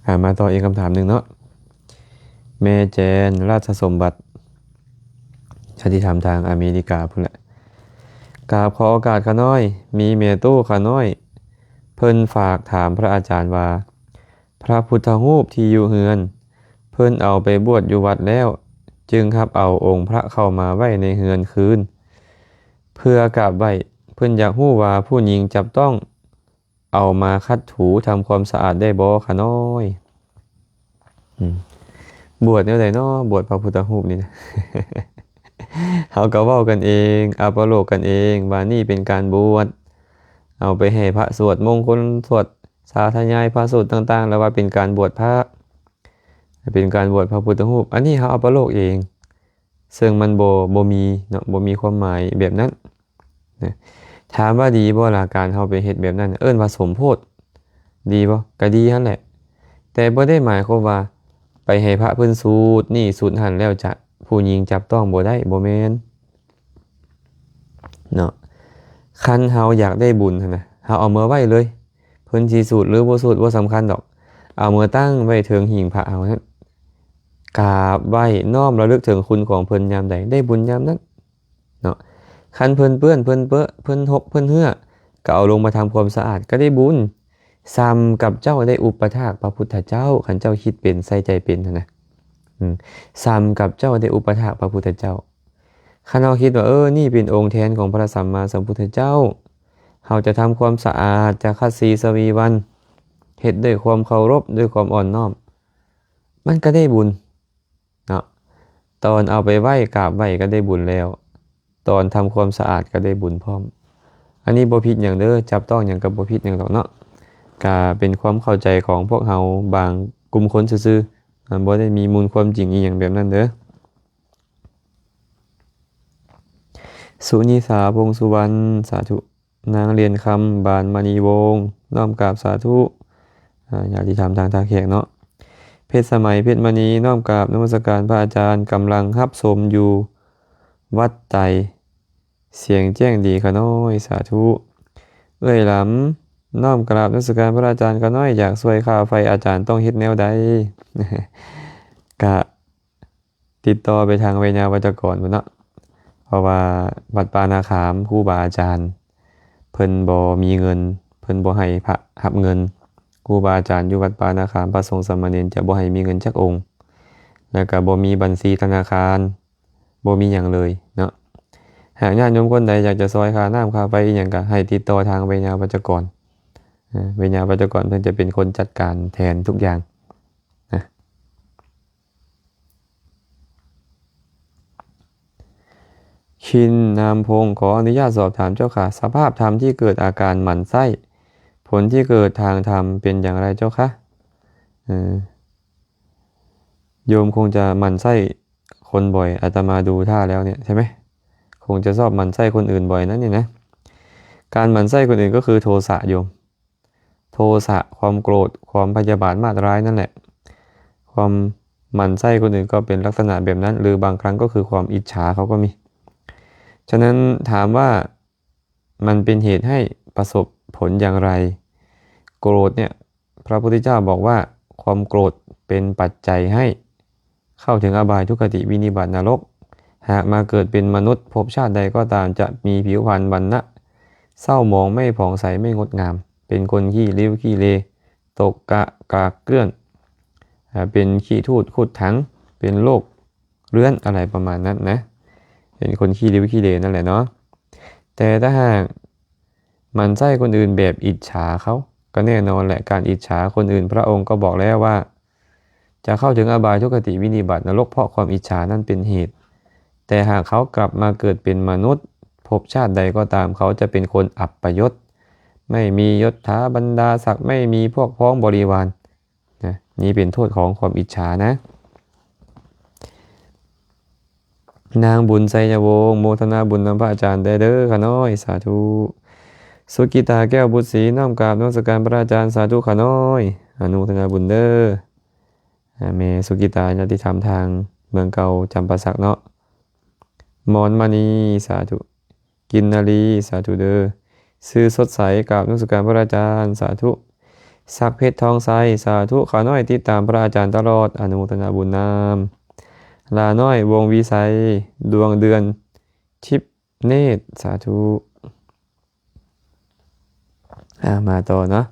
ອ່າ ມາຕໍ່ອີກຄຳຖາມໜຶ່ງເນາະ ແມ່ແຈນ ລາດຊະສົມບັດ ຊາວທີ່ຖາມທາງອາເມລິກາພຸ້ນແຫຼະ. ກາບຂໍໂອກາດຂ້ານ້ອຍ ມີແມ່ຕູ້ຂ້ານ້ອຍ ເພິ່ນຝາກຖາມພະອາຈານວ່າ ພະພຸດທະຮູບທີ່ຢູ່ເຮືອນ ເພິ່ນເອົາໄປບວດຢູ່ວັດແລ້ວ ຈຶ່ງຮັບເອົາອົງພະເຂົ້າມາໄວ້ໃນເຮືອນຄືນ ເພື່ອກາບໄຫວ້. ເພິ່ນຢາກຮູ້ວ່າຜູ້ຍິງຈັບຕ້ອງ ເອົາມາຂັດຖູທຳຄວາມສະອາດໄດ້ບໍ່ຂະນ້ອຍ? ອືມ ບວດແນວໃດເນາະ? ບວດພະພຸດທະຮູບນີ້ນະ ເຮົາກໍເວົ້າກັນເອງ ອັບປະໂລກກັນເອງວ່ານີ້ເປັນການບວດ ເອົາໄປໃຫ້ພະສວດມົງຄົນ ສວດສາທະຍາຍພະສູດຕ່າງໆ ແລ້ວວ່າເປັນການບວດພະ ເປັນການບວດພະພຸດທະຮູບ. ອັນນີ້ເຮົາອັບປະໂລກເອງ ເຊິ່ງມັນບໍ່ ບໍ່ມີເນາະ ບໍ່ມີຄວາມໝາຍແບບນັ້ນນະ. ຖາມວ່າດີບໍ່ລະ ການເຮົາໄປເຮັດແບບນັ້ນ ເອີ້ນວ່າສົມໂພດ ດີບໍ່? ກໍດີຫັ້ນແຫຼະ ແຕ່ບໍ່ໄດ້ໝາຍຄວາມວ່າໄປໃຫ້ພະເພິ່ນສູດນີ້ສູດຫັ້ນແລ້ວຈະ ຜູ້ຍິງຈັບຕ້ອງບໍ່ໄດ້ ບໍ່ແມ່ນເນາະ. ຄັນເຮົາຢາກໄດ້ບຸນຫັ້ນນະ ເຮົາເອົາມາໄວ້ເລີຍ ເພິ່ນຊິສູດຫຼືບໍ່ສູດບໍ່ສຳຄັນດອກ ເອົາມາຕັ້ງໄວ້ເທິງຫິ້ງພະເຮົາຫັ້ນ ກາບໄຫວ້ ນ້ອມລະລຶກເຖິງຄຸນຂອງເພິ່ນຍາມໃດ ໄດ້ບຸນຍາມນັ້ນເນາະ. ຄັນເພິ່ນເປື້ອນ ເພິ່ນເປິ ເພິ່ນຫົກ ເພິ່ນເຮື້ອ ກໍເອົາລົງມາທຳຄວາມສະອາດ ກໍໄດ້ບຸນ ສ່ຳກັບເຈົ້າໄດ້ອຸປະຖາກພະພຸດທະເຈົ້າ ຄັນເຈົ້າຄິດເປັນ ໃສ່ໃຈເປັນຫັ້ນນະ. ອືມ ສ່ຳກັບເຈົ້າໄດ້ອຸປະຖາກພະພຸດທະເຈົ້າ. ຄັນເຮົາຄິດວ່າ ເອີ ນີ້ເປັນອົງແທນຂອງພະສຳມາສຳພຸດທະເຈົ້າ ເຮົາຈະທຳຄວາມສະອາດ ຈາຄັດສີສະວີວັນ ເຮັດດ້ວຍຄວາມເຄົາລົບ ດ້ວຍຄວາມອ່ອນນ້ອມ ມັນກໍໄດ້ບຸນເນາະ. ຕອນເອົາໄປໄຫວ້ ກາບໄຫວ້ກໍໄດ້ບຸນແລ້ວ ຕອນທຳຄວາມສະອາດກໍໄດ້ບຸນພ້ອມ. ອັນນີ້ບໍ່ຜິດຫຍັງເດີ ຈັບຕ້ອງຫຍັງກໍບໍ່ຜິດຫຍັງດອກເນາະ. ກະເປັນຄວາມເຂົ້າໃຈຂອງພວກເຮົາບາງກຸ່ມຄົນຊື່ໆ ມັນບໍ່ໄດ້ມີມູນຄວາມຈິງອີ່ຫຍັງແບບນັ້ນເດີ. ສຸນິສາ ພົງສຸວັນ ສາທຸ. ນາງຫຼຽນຄຳ ບານມະນີວົງ ນ້ອມກາບສາທຸ. ອາ ຍາດຕິທຳທາງທ່າແຂກເນາະ. ເພັດສະໄໝ ເພັດມະນີ ນ້ອມກາບນະມັດສະການພະອາຈານ ກຳລັງຮັບຊົມຢູ່ວັດໄຕ ສຽງແຈ້ງດີຂະນ້ອຍ ສາທຸ. ເອື້ອຍຫຼຳ ນ້ອມກາບນະມັດສະການພະອາຈານຂະນ້ອຍ ຢາກຊ່ວຍຄ່າໄຟ ອາຈານຕ້ອງເຮັດແນວໃດ? ກະ ຕິດຕໍ່ໄປທາງໄວຍາວັດຈະກອນພຸ້ນເນາະ ເພາະວ່າວັດປ່ານາຂາມ ຄູບາອາຈານເພິ່ນບໍ່ມີເງິນ ເພິ່ນບໍ່ໃຫ້ພະຮັບເງິນ. ຄູບາອາຈານຢູ່ວັດປ່ານາຂາມ ພະສົງສາມະເນນຈະບໍ່ໃຫ້ມີເງິນຈັກອົງ ແລ້ວກໍບໍ່ມີບັນຊີທະນາຄານ ບໍ່ມີຫຍັງເລີຍເນາະ. ຫາກຍາດໂຍມຄົນໃດຢາກຈະຊ່ອຍຄ່ານ້ຳຄ່າໄຟອີ່ຫຍັງ ກໍໃຫ້ຕິດຕໍ່ທາງໄວຍາວັດຈະກອນ. ເອີ ໄວຍາວັດຈະກອນເພິ່ນຈະເປັນຄົນຈັດການແທນທຸກຢ່າງນະ. ຄິນນາມພົງ ຂໍອະນຸຍາດສອບຖາມເຈົ້າຂ້າ ສະພາບທຳທີ່ເກີດອາການໝັ້ນໄສ້ ຜົນທີ່ເກີດທາງທຳເປັນຢ່າງໃດເຈົ້າຄະ? ເອີ ໂຍມຄົງຈະໝັ້ນໄສ້ຄົນບ່ອຍ ອາດຕະມາດູທ່າແລ້ວເນຍ ໃຊ່ໄໝ? ຄົງຈະຊອບໝັ້ນໄສ້ຄົນອື່ນບ່ອຍນັ້ນນີ້ນະ. ການໝັ້ນໄສ້ຄົນອື່ນກໍຄືໂທສະໂຍມ. ໂທສະ ຄວາມໂກດ ຄວາມພະຍາບາດມາດຮ້າຍນັ້ນແຫຼະ. ຄວາມໝັ້ນໄສ້ຄົນອື່ນກໍເປັນລັກສະນະແບບນັ້ນ ຫຼືບາງຄັ້ງກໍຄືຄວາມອິດສາເຂົາກໍມີ. ສະນັ້ນຖາມວ່າ มันเป็นเหตุให้ประสบผลอย่างไร โกรธเนี่ย พระพุทธเจ้าบอกว่าความโกรธเป็นปัจจัยให้เข้าถึงอบายทุกขติวินิบาตนรก หากมาเกิดเป็นมนุษย์ ภพชาติใดก็ตาม จะมีผิวพรรณวรรณะเศร้าหมอง ไม่ผ่องใส ไม่งดงาม เป็นคนขี้ริ้วขี้เล ตกกะกากเกลื่อน อ่า เป็นขี้ทูดคูดถัง เป็นโรคเรื้อน อะไรประมาณนั้นนะ เป็นคนขี้ริ้วขี้เลนั่นแหละเนาะ แต่ถ้าหากหมั่นไส้คนอื่นแบบอิจฉาเขา ก็แน่นอนแหละ การอิจฉาคนอื่น พระองค์ก็บอกแล้วว่า จะเข้าถึงอบายทุกขติวินิบาตนรก เพราะความอิจฉานั้นเป็นเหตุ แต่หากเขากลับมาเกิดเป็นมนุษย์ ภพชาติใดก็ตาม เขาจะเป็นคนอัปยศ ไม่มียศถาบรรดาศักดิ์ ไม่มีพวกพ้องบริวาร นะ นี่เป็นโทษของความอิจฉานะ นางบุญไชยวงศ์ โมทนาบุญนำพระอาจารย์ได้เด้อข้าน้อย สาธุ สุกิตา แก้วบุตรศรี น้อมกราบนมัสการพระอาจารย์ สาธุข้าน้อย อนุโมทนาบุญเด้อ อ่า แม่สุกิตา ญาติธรรมทางเมืองเก่า จำปาสักเนาะ มอนมณี สาธุ กินนารี สาธุเด้อ ซื่อสดใส กราบนมัสการพระอาจารย์ สาธุ ศักดิ์เพชร ทองไซ สาธุ ข้าน้อยติดตามพระอาจารย์ตลอด อนุโมทนาบุญนำ ลาน้อย วงศ์วิไส ดวงเดือน ทิพย์เนตร สาธุ อ่า มาต่อเนาะ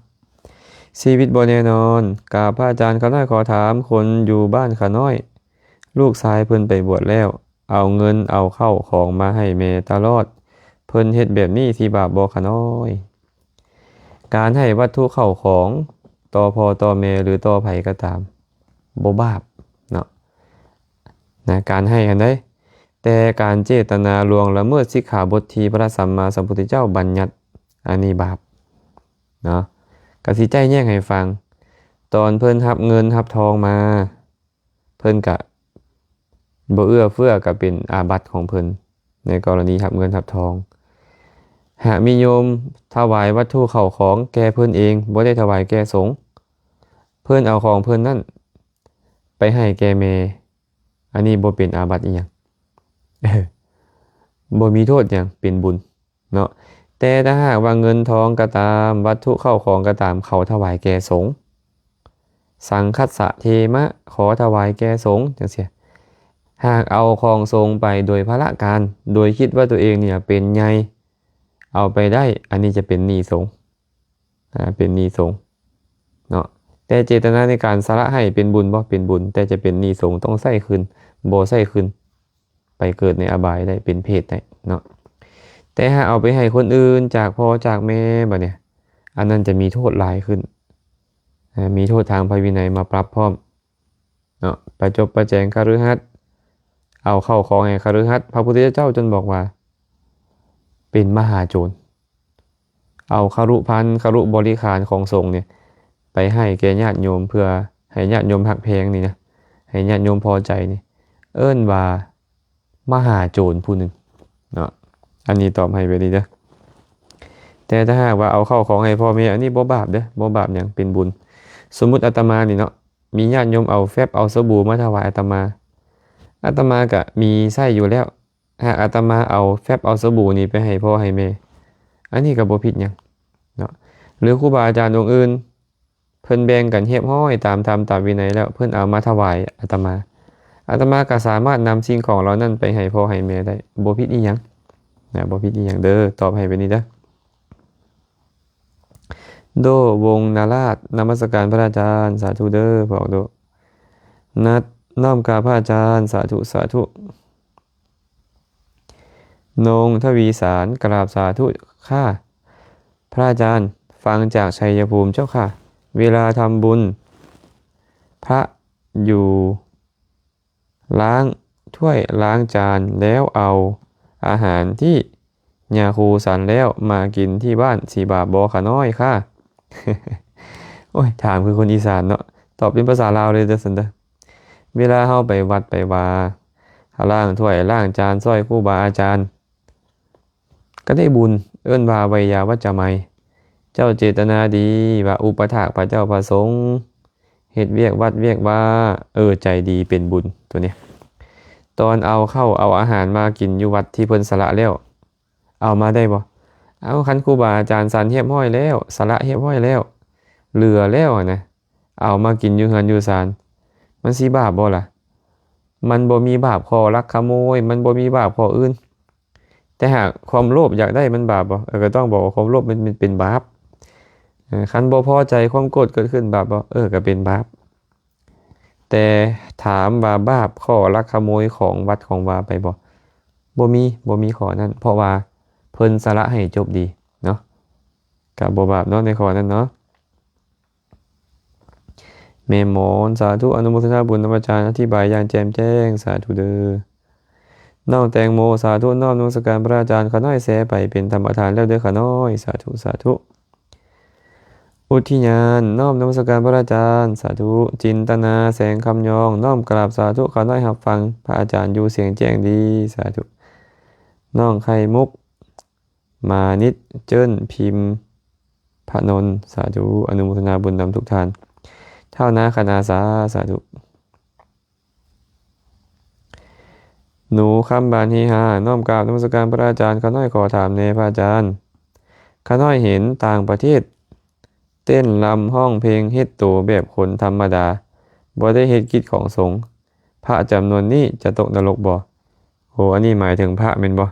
ชีวิตบ่แน่นอน กราบพระอาจารย์ ข้าน้อยขอถาม คนอยู่บ้านข้าน้อย ลูกชายเพิ่นไปบวชแล้ว เอาเงินเอาเข้าของมาให้แม่ตลอด เพิ่นเฮ็ดแบบนี้สิบาปบ่ข้าน้อย การให้วัตถุเข้าของต่อพ่อต่อแม่หรือต่อไผก็ตาม บ่บาปเนาะ นะ การให้หั้นเด้ แต่การเจตนาล่วงละเมิดสิกขาบทที่พระสัมมาสัมพุทธเจ้าบัญญัติ อันนี้บาปเนาะ ก็สิไจ้แยงให้ฟัง ตอนเพิ่นรับเงินรับทองมา เพิ่นกะบ่เอื้อเฟื้อกะเป็นอาบัติของเพิ่น ในกรณีรับเงินรับทอง หากมีโยมถวายวัตถุเข้าของแก่เพิ่นเอง บ่ได้ถวายแก่สงฆ์ เพิ่นเอาของเพิ่นนั้นไปให้แก่แม่ อันนี้บ่เป็นอาบัติอิหยัง บ่มีโทษหยัง เป็นบุญ เนาะ แต่ถ้าหากว่าเงินทองก็ตาม วัตถุเข้าของก็ตาม เขาถวายแก่สงฆ์ สังฆัสสะเทมะ ขอถวายแก่สงฆ์ จั่งซี้ หากเอาของสงฆ์ไปโดยพละการ โดยคิดว่าตัวเองเนี่ยเป็นใหญ่ เอาไปได้ อันนี้จะเป็นหนี้สงฆ์ อ่า เป็นหนี้สงฆ์เนาะ แต่เจตนาในการสละให้เป็นบุญบ่ เป็นบุญ แต่จะเป็นหนี้สงฆ์ ต้องใช้คืน บ่ใช้คืน ไปเกิดในอบายได้ เป็นเปรตได้เนาะ แต่หากเอาไปให้คนอื่นจากพ่อจากแม่บัดเนี่ย อันนั้นจะมีโทษหลายขึ้น อ่า มีโทษทางพระวินัยมาปรับพร้อมเนาะ ประจบประแจงคฤหัสถ์ เอาเข้าของให้คฤหัสถ์ พระพุทธเจ้าจนบอกว่า เป็นมหาโจร เอาครุภัณฑ์ ครุบริขารของสงฆ์เนี่ย ไปให้แก่ญาติโยม เพื่อให้ญาติโยมฮักแพงนี่นะ ให้ญาติโยมพอใจนี่ เอิ้นว่ามหาโจรผู้หนึ่งเนาะ อันนี้ตอบให้แบบนี้เด้อ แต่ถ้าหากว่าเอาเข้าของให้พ่อแม่ อันนี้บ่บาปเด้อ บ่บาปหยัง เป็นบุญ สมมุติอาตมานี่เนาะ มีญาติโยมเอาแฟบเอาสบู่มาถวายอาตมา อาตมาก็มีใช้อยู่แล้ว หากอาตมาเอาแฟบเอาสบู่นี้ไปให้พ่อให้แม่ อันนี้ก็บ่ผิดหยังเนาะ หรือครูบาอาจารย์องค์อื่น เพิ่นแบ่งกันเรียบร้อยตามธรรมตามวินัยแล้ว เพิ่นเอามาถวายอาตมา อาตมาก็สามารถนำสิ่งของเหล่านั้นไปให้พ่อให้แม่ได้ บ่ผิดอีหยังนะ บ่ผิดอีหยังเด้อ ตอบให้แบบนี้เด้อ โด วงศ์นาราช นมัสการพระอาจารย์ สาธุเด้อ พวกโด นัด น้อมกราบพระอาจารย์ สาธุ สาธุ นงทวีสาร กราบสาธุค่ะ พระอาจารย์ ฟังจากชัยภูมิเจ้าค่ะ เวลาทำบุญ พระอยู่ ล้างถ้วยล้างจาน แล้วเอาอาหารที่ยาคูฉันแล้วมากินที่บ้าน สิบาปบ่คะน้อยค่ะ โอ้ย ถามคือคนอีสานเนาะ ตอบเป็นภาษาลาวเลยเด้อ ซั่นเด้อ เวลาเฮาไปวัดไปวา ล้างถ้วยล้างจาน ซ่อยครูบาอาจารย์ ก็ได้บุญ เอิ้นว่าไวยาวัจจะไมย เจ้าเจตนาดีว่าอุปถากพระเจ้าพระสงฆ์ เฮ็ดเวียกวัดเวียกวา เออ ใจดีเป็นบุญ ตัวเนี้ย ตอนเอาข้าวเอาอาหารมากินอยู่วัดที่เพิ่นสละแล้ว เอามาได้บ่? ເອົາ ຄັນຄູບາອາຈານສັນຮຽບຮ້ອຍແລ້ວ ສະຫຼະຮຽບຮ້ອຍແລ້ວ ເຫຼືອແລ້ວຫັ້ນນະ ເອົາມາກິນຢູ່ເຮືອນຢູ່ຊານ ມັນຊິບາບບໍ່ລະ? ມັນບໍ່ມີບາບຂໍ້ລັກຂະໂມຍ ມັນບໍ່ມີບາບຂໍ້ອື່ນ. ແຕ່ຫາກຄວາມໂລບຢາກໄດ້ມັນບາບບໍ່? ເອີ ກໍຕ້ອງບອກວ່າຄວາມໂລບມັນ ມັນເປັນບາບ. ເອີ ຄັນບໍ່ພໍໃຈ ຄວາມໂກດເກີດຂຶ້ນບາບບໍ່? ເອີ ກໍເປັນບາບ. ແຕ່ຖາມວ່າບາບຂໍ້ລັກຂະໂມຍຂອງວັດຂອງວາໄປບໍ່? ບໍ່ມີ, ບໍ່ມີຂໍ້ນັ້ນ ເພາະວ່າເພິ່ນສະຫຼະໃຫ້ຈົບດີເນາະ, ກໍບໍ່ບາບເນາະໃນຂໍ້ນັ້ນເນາະ. ແມ່ໝອນ ສາທຸ ອະນຸໂມທະນາບຸນນຳອາຈານ ອະທິບາຍຢ່າງແຈ່ມແຈ້ງ ສາທຸເດີ. ນ້ອງແຕງໂມ ສາທຸ ນ້ອມນະມັດສະການພະອາຈານ ຂ້ານ້ອຍແຊໄປເປັນທຳປະທານແລ້ວເດີຂ້ານ້ອຍ ສາທຸ ສາທຸ. ອຸທິຍານ ນ້ອມນະມັດສະການພະອາຈານ ສາທຸ. ຈິນຕະນາ ແສງຄຳຍອງ ນ້ອມກາບສາທຸ ຂ້ານ້ອຍຮັບຟັງພະອາຈານຢູ່ສຽງແຈ້ງດີ ສາທຸ. ນ້ອງໄຂ່ມຸກ ມານິດ ເຈີນ ພິມພະນົນ ສາທຸ ອະນຸໂມທະນາບຸນນຳທຸກທ່ານ ທ້າວນາຄະນາສາ ສາທຸ. ໜູຄຳບານເຮຮາ ນ້ອມກາບນະມັດສະການພະອາຈານ ຂ້ານ້ອຍຂໍຖາມແດ່ພະອາຈານ ຂ້ານ້ອຍເຫັນຕ່າງປະເທດເຕັ້ນລຳຮ້ອງເພງເຮັດໂຕແບບຄົນທຳມະດາ ບໍ່ໄດ້ເຮັດກິດຂອງສົງ ພະຈຳນວນນີ້ຈະຕົກນະລົກບໍ່? ໂອ ອັນນີ້ໝາຍເຖິງພະແມ່ນບໍ່?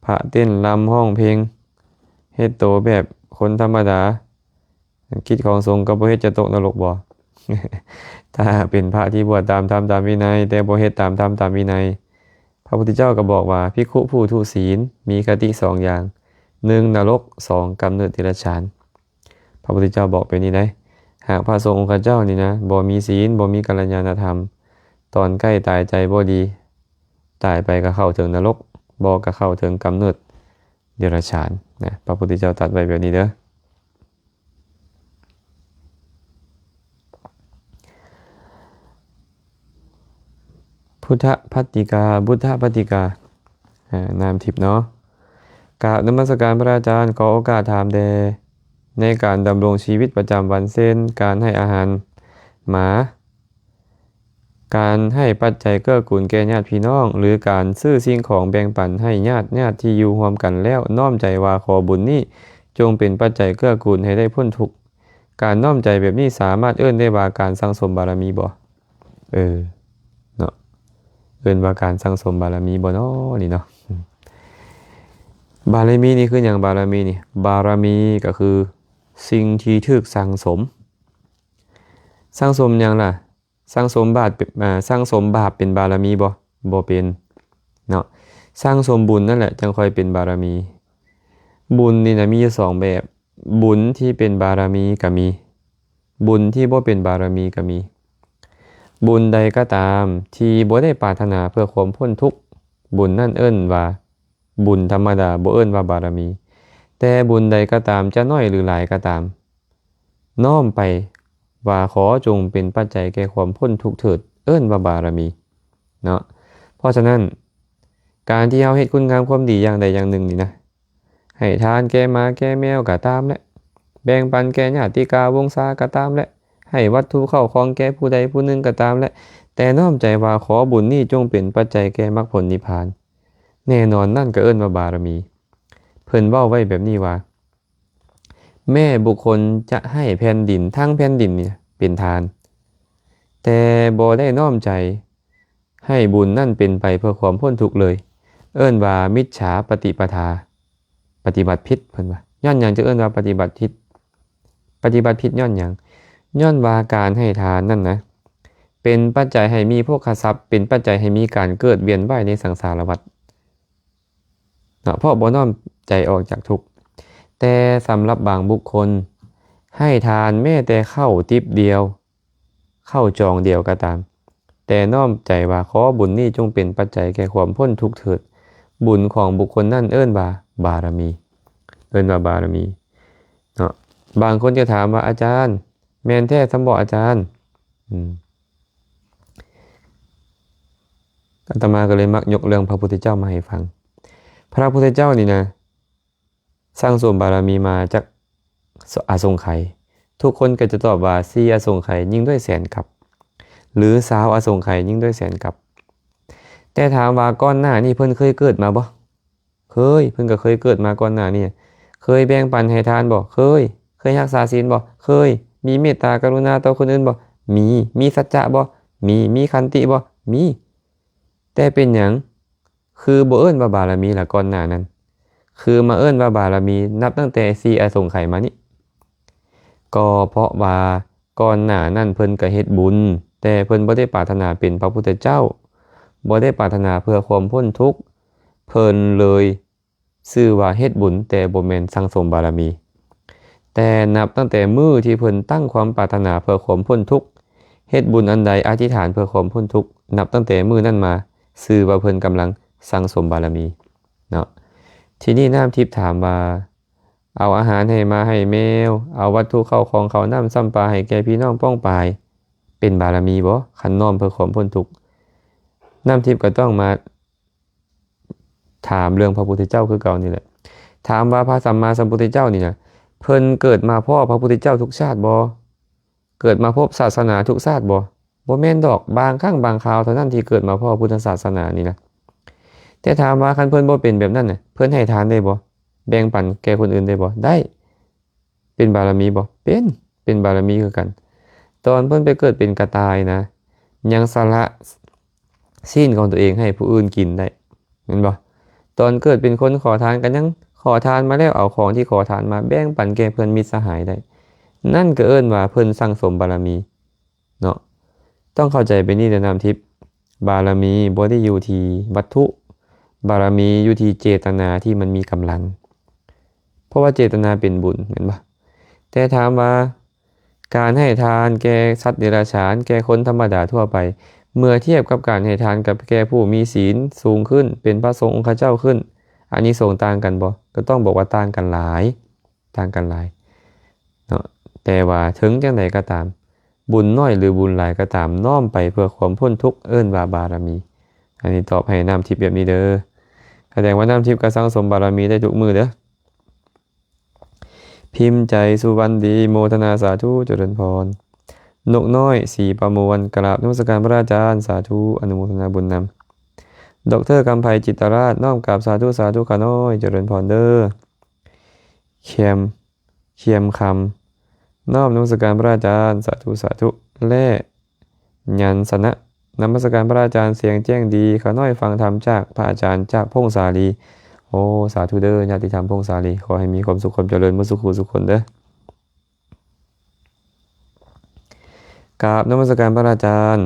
ພະເຕັ້ນລຳຮ້ອງເພງ ເຮັດໂຕແບບຄົນທຳມະດາ ກິດຂອງສົງກໍບໍ່ເຮັດ ຈະຕົກນະລົກບໍ່? ຖ້າເປັນພະທີ່ບວດຕາມທຳຕາມວິໄນ ແຕ່ບໍ່ເຮັດຕາມທຳຕາມວິໄນ ພະພຸດທະເຈົ້າກໍບອກວ່າ ພິກຂຸຜູ້ທຸສິນ ມີຄະຕິສອງຢ່າງ ໜຶ່ງ ນະລົກ ສອງ ກຳເນີດເດຍລະສານ. ພະພຸດທະເຈົ້າບອກແບບນີ້ໄດ໋ ຫາກພະສົງອົງຄະເຈົ້ານີ້ນະ ບໍ່ມີສິນ ບໍ່ມີກັນລະຍານະທຳ ຕອນໃກ້ຕາຍໃຈບໍ່ດີ ຕາຍໄປກໍເຂົ້າເຖິງນະລົກ ບໍ່ກໍເຂົ້າເຖິງກຳເນີດເດຍລະສານນະ. ພະພຸດທະເຈົ້າຕັດໄວ້ແບບນີ້ເດີ. ພຸດທະພັດຕິກາ ບຸດທະພັດຕິກາ ອາ ນາມທິບເນາະ. ກາບນະມັດສະການພະອາຈານ ຂໍໂອກາດຖາມແດ່ ໃນການດຳລົງຊີວິດປະຈຳວັນ ເຊັ່ນ ການໃຫ້ອາຫານໝາ, ການໃຫ້ປັດໄຈເກື້ອກູນແກ່ຍາດພີ່ນ້ອງ ຫຼື ການຊື້ສິ່ງຂອງແບ່ງປັນໃຫ້ຍາດ, ຍາດທີ່ຢູ່ຮ່ວມກັນແລ້ວນ້ອມໃຈວ່າຂໍບຸນນີ້ຈົ່ງເປັນປັດໄຈເກື້ອກູນໃຫ້ໄດ້ພົ້ນທຸກ. ການນ້ອມໃຈແບບນີ້ສາມາດເອີ້ນໄດ້ວ່າການສັ່ງສົມບາລະມີບໍ່? ເອີ ເນາະ ເອີ້ນວ່າການສັ່ງສົມບາລະມີບໍ່ເນາະນີ້ເນາະ? ບາລະມີນີ້ຄືຫຍັງ? ບາລະມີນີ້ ບາລະມີກໍຄືສິ່ງທີ່ຖືກສັ່ງສົມ. ສັ່ງສົມຫຍັງລະ? ສັ່ງສົມບາບ ເປັນ ອາ ສັ່ງສົມບາບເປັນບາລະມີບໍ່? ບໍ່ເປັນເນາະ. ສັ່ງສົມບຸນນັ້ນແຫຼະຈັ່ງຄ່ອຍເປັນບາລະມີ. ບຸນນີ້ນະມີຢູ່ສອງແບບ. ບຸນທີ່ເປັນບາລະມີກໍມີ, ບຸນທີ່ບໍ່ເປັນບາລະມີກໍມີ. ບຸນໃດກໍຕາມທີ່ບໍ່ໄດ້ປາດຖະໜາເພື່ອຄວາມພົ້ນທຸກ, ບຸນນັ້ນເອີ້ນວ່າບຸນທຳມະດາ, ບໍ່ເອີ້ນວ່າບາລະມີ. ແຕ່ບຸນໃດກໍຕາມ, ຈະໜ້ອຍຫຼືຫຼາຍກໍຕາມ, ນ້ອມໄປວ່າຂໍຈົ່ງເປັນປັດໄຈແກ່ຄວາມພົ້ນທຸກເຖີດ, ເອີ້ນວ່າບາລະມີເນາະ. ເພາະສະນັ້ນ, ການທີ່ເຮົາເຮັດຄຸນງາມຄວາມດີຢ່າງໃດຢ່າງໜຶ່ງນີ້ນະ, ໃຫ້ທານແກ່ໝາແກ່ແມວກໍຕາມແຫຼະ, ແບ່ງປັນແກ່ຍາດຕິກາວົງສາກໍຕາມແຫຼະ, ໃຫ້ວັດຖຸເຂົ້າຂອງແກ່ຜູ້ໃດຜູ້ໜຶ່ງກໍຕາມແຫຼະ, ແຕ່ນ້ອມໃຈວ່າຂໍບຸນນີ້ຈົ່ງເປັນປັດໄຈແກ່ມັກຜົນນິບພານ, ແນ່ນອນນັ້ນກໍເອີ້ນວ່າບາລະມີ. ເພິ່ນເວົ້າໄວ້ແບບນີ້ວ່າ, ແມ້ບຸກຄົນຈະໃຫ້ແຜ່ນດິນທັງແຜ່ນດິນນີ້ເປັນທານ, ແຕ່ບໍ່ໄດ້ນ້ອມໃຈໃຫ້ບຸນນັ້ນເປັນໄປເພື່ອຄວາມພົ້ນທຸກເລີຍ, ເອີ້ນວ່າມິດສາປະຕິປະທາ, ປະຕິບັດຜິດ, ເພິ່ນວ່າ. ຍ້ອນຫຍັງຈຶ່ງເອີ້ນວ່າປະຕິບັດຜິດ? ປະຕິບັດຜິດຍ້ອນຫຍັງ? ຍ້ອນວ່າການໃຫ້ທານນັ້ນນະ ເປັນປັດໄຈໃຫ້ມີໂພຄະຊັບ, ເປັນປັດໄຈໃຫ້ມີການເກີດວຽນວ່າຍໃນສັງສາລະວັດ. ເນາະ ເພາະບໍ່ນ້ອມໃຈອອກຈາກທຸກ. ແຕ່ສຳລັບບາງບຸກຄົນ ໃຫ້ທານແມ້ແຕ່ເຂົ້າຕິບດຽວ, ເຂົ້າຈອງດຽວກໍຕາມ, ແຕ່ນ້ອມໃຈວ່າຂໍບຸນນີ້ຈົ່ງເປັນປັດໄຈແກ່ຄວາມພົ້ນທຸກເຖີດ, ບຸນຂອງບຸກຄົນນັ້ນເອີ້ນວ່າບາລະມີ, ເອີ້ນວ່າບາລະມີເນາະ. ບາງຄົນຈະຖາມວ່າ ອາຈານ, ແມ່ນແທ້ຊຳບໍອາຈານ? ອືມ. ອາຕະມາກໍເລີຍມັກຍົກເລື່ອງພະພຸດທະເຈົ້າມາໃຫ້ຟັງ. ພະພຸດທະເຈົ້ານີ້ນະ ສັ່ງສົມບາລະມີມາຈັກອະສົງໄຂ? ທຸກຄົນກໍຈະຕອບວ່າ ສີ່ອະສົງໄຂຍິ່ງດ້ວຍແສນກັບ ຫຼື ຊາວອະສົງໄຂຍິ່ງດ້ວຍແສນກັບ. ແຕ່ຖາມວ່າກ່ອນໜ້ານີ້ເພິ່ນເຄີຍເກີດມາບໍ່? ເຄີຍ, ເພິ່ນກໍເຄີຍເກີດມາກ່ອນໜ້ານີ້, ເຄີຍແບ່ງປັນໃຫ້ທານບໍ່? ເຄີຍ. ເຄີຍຮັກສາສິນບໍ່? ເຄີຍ. ມີເມດຕາກະລຸນາຕໍ່ຄົນອື່ນບໍ່? ມີ. ມີສັດຈະບໍ່? ມີ. ມີຂັນຕິບໍ່? ມີ. ແຕ່ເປັນຫຍັງຄືບໍ່ເອີ້ນວ່າບາລະມີລະ? ກ່ອນໜ້ານັ້ນຄືມາເອີ້ນວ່າບາລະມີ ນັບຕັ້ງແຕ່ສີ່ອະສົງໄຂມານີ້? ກໍເພາະວ່າກ່ອນໜ້ານັ້ນເພິ່ນກໍເຮັດບຸນ, ແຕ່ເພິ່ນບໍ່ໄດ້ປາດຖະໜາເປັນພະພຸດທະເຈົ້າ, ບໍ່ໄດ້ປາດຖະໜາເພື່ອຄວາມພົ້ນທຸກ, ເພິ່ນເລີຍຊື່ວ່າເຮັດບຸນ ແຕ່ບໍ່ແມ່ນສັ່ງສົມບາລະມີ. ແຕ່ນັບຕັ້ງແຕ່ມື້ທີ່ເພິ່ນຕັ້ງຄວາມປາດຖະໜາເພື່ອຄວາມພົ້ນທຸກ, ເຮັດບຸນອັນໃດອະທິຖານເພື່ອຄວາມພົ້ນທຸກ, ນັບຕັ້ງແຕ່ມື້ນັ້ນມາ ຊື່ວ່າເພິ່ນກຳລັງສັ່ງສົມບາລະມີເນາະ. ທີນີ້ນ້ຳທິບຖາມວ່າ ເອົາອາຫານໃຫ້ໝາໃຫ້ແມວ, ເອົາວັດຖຸເຂົ້າຂອງເຂົ້ານ້ຳຊຳປາໃຫ້ແກ່ພີ່ນ້ອງປ້ອງປາຍ ເປັນບາລະມີບໍ່? ຄັນນ້ອມເພື່ອຄວາມພົ້ນທຸກ, ນ້ຳທິບກໍຕ້ອງມາ ຖາມເລື່ອງພະພຸດທະເຈົ້າຄືເກົ່ານີ້ແຫຼະ. ຖາມວ່າພະສຳມາສຳພຸດທະເຈົ້ານີ້ນະ ເພິ່ນເກີດມາພໍ້ພະພຸດທະເຈົ້າທຸກຊາດບໍ່? ເກີດມາພົບສາສະໜາທຸກຊາດບໍ່? ບໍ່ແມ່ນດອກ, ບາງຄັ້ງບາງຄາວເທົ່ານັ້ນທີ່ເກີດມາພໍ້ພຸດທະສາສະໜານີ້ນະ. ແຕ່ຖາມວ່າຄັນເພິ່ນບໍ່ເປັນແບບນັ້ນນະ ເພິ່ນໃຫ້ທານໄດ້ບໍ່? ແບ່ງປັນແກ່ຄົນອື່ນໄດ້ບໍ່? ໄດ້. ເປັນບາລະມີບໍ່? ເປັນ, ເປັນບາລະມີຄືກັນ. ຕອນເພິ່ນໄປເກີດເປັນກະຕ່າຍນະ ຍັງສະຫຼະຊີ້ນຂອງຕົວເອງໃຫ້ຜູ້ອື່ນກິນໄດ້ ແມ່ນບໍ່? ຕອນເກີດເປັນຄົນຂໍທານກໍຍັງຂໍທານມາແລ້ວ ເອົາຂອງທີ່ຂໍທານມາແບ່ງປັນແກ່ເພື່ອນມິດສະຫາຍໄດ້. ນັ້ນກໍເອີ້ນວ່າເພິ່ນສັ່ງສົມບາລະມີເນາະ. ຕ້ອງເຂົ້າໃຈແບບນີ້ເດີນ້ຳທິບ. ບາລະມີບໍ່ໄດ້ຢູ່ທີ່ວັດຖຸ, ບາລະມີຢູ່ທີ່ເຈຕະນາທີ່ມັນມີກຳລັງ. ເພາະວ່າເຈຕະນາເປັນບຸນ ແມ່ນບໍ່? ແຕ່ຖາມວ່າການໃຫ້ທານແກ່ສັດເດຍລະສານ, ແກ່ຄົນທຳມະດາທົ່ວໄປ, ເມື່ອທຽບກັບການໃຫ້ທານກັບແກ່ຜູ້ມີສິນສູງຂຶ້ນ, ເປັນພະສົງອົງຄະເຈົ້າຂຶ້ນ, ອານິສົງຕ່າງກັນບໍ່? ກໍຕ້ອງບອກວ່າຕ່າງກັນຫຼາຍ. ຕ່າງກັນຫຼາຍເນາະ. ແຕ່ວ່າເຖິງຈັ່ງໃດກໍຕາມ, ບຸນນ້ອຍຫຼືບຸນຫຼາຍກໍຕາມ, ນ້ອມໄປເພື່ອຄວາມພົ້ນທຸກ ເອີ້ນວ່າບາລະມີ. ອັນນີ້ຕອບໃຫ້ນ້ຳທິບແບບນີ້ເດີ. ສະແດງວ່ານ້ຳທິບກໍສັ່ງສົມບາລະມີໄດ້ທຸກມື້ເດີ. ພິມໃຈ ສຸວັນດີ ໂມທະນາສາທຸ ຈະເລີນພອນ. ນົກນ້ອຍ ສີປະມວນ ກະລາບນະມັດສະການພະອາຈານ ສາທຸ ອະນຸໂມທະນາບຸນນຳ. ດອກເຕີ ກຳໄພ ຈິດຕະລາດ ນ້ອມກາບສາທຸ ສາທຸ ຂ້ານ້ອຍ ຈະເລີນພອນເດີ. ຄຽມ ຄຽມຄຳ ນ້ອມນະມັດສະການພະອາຈານ ສາທຸ ສາທຸ ແລະ ຍັນຊະນະ ນະມັດສະການພະອາຈານ ສຽງແຈ້ງດີ ຂ້ານ້ອຍຟັງທຳຈາກພະອາຈານ ຈາກພົງສາລີ. ໂອ ສາທຸເດີ ຍາດຕິທຳພົງສາລີ ຂໍໃຫ້ມີຄວາມສຸກຄວາມຈະເລີນໝົດສູ່ຄູ່ສູ່ຄົນເດີ. ກາບນະມັດສະການພະອາຈານ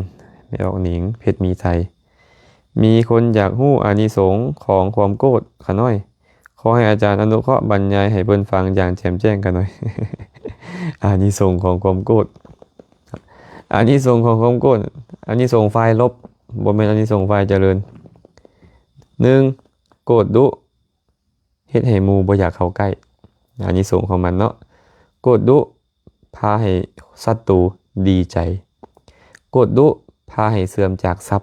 ແມ່ອອກໜິງ ເພັດມີໄຊ. ມີຄົນຢາກຮູ້ອານິສົງຂອງຄວາມໂກດຂ້ານ້ອຍ. ຂໍໃຫ້ອາຈານອະນຸເຄາະບັນຍາຍໃຫ້ເພິ່ນຟັງຢ່າງແຈ່ມແຈ້ງຂ້ານ້ອຍ. ອານິສົງຂອງຄວາມໂກດ. ອານິສົງຂອງຄວາມໂກດ. ອານິສົງຝ່າຍລົບ, ບໍ່ແມ່ນອານິສົງຝ່າຍຈະເລີນ. ໜຶ່ງ ໂກດດຸ ເຮັດໃຫ້ໝູ່ບໍ່ຢາກເຂົ້າໃກ້. ອານິສົງຂອງມັນເນາະ. ໂກດດຸ ພາໃຫ້ສັດຕູດີໃຈ. ໂກດດຸ ພາໃຫ້ເສື່ອມຈາກຊັບ.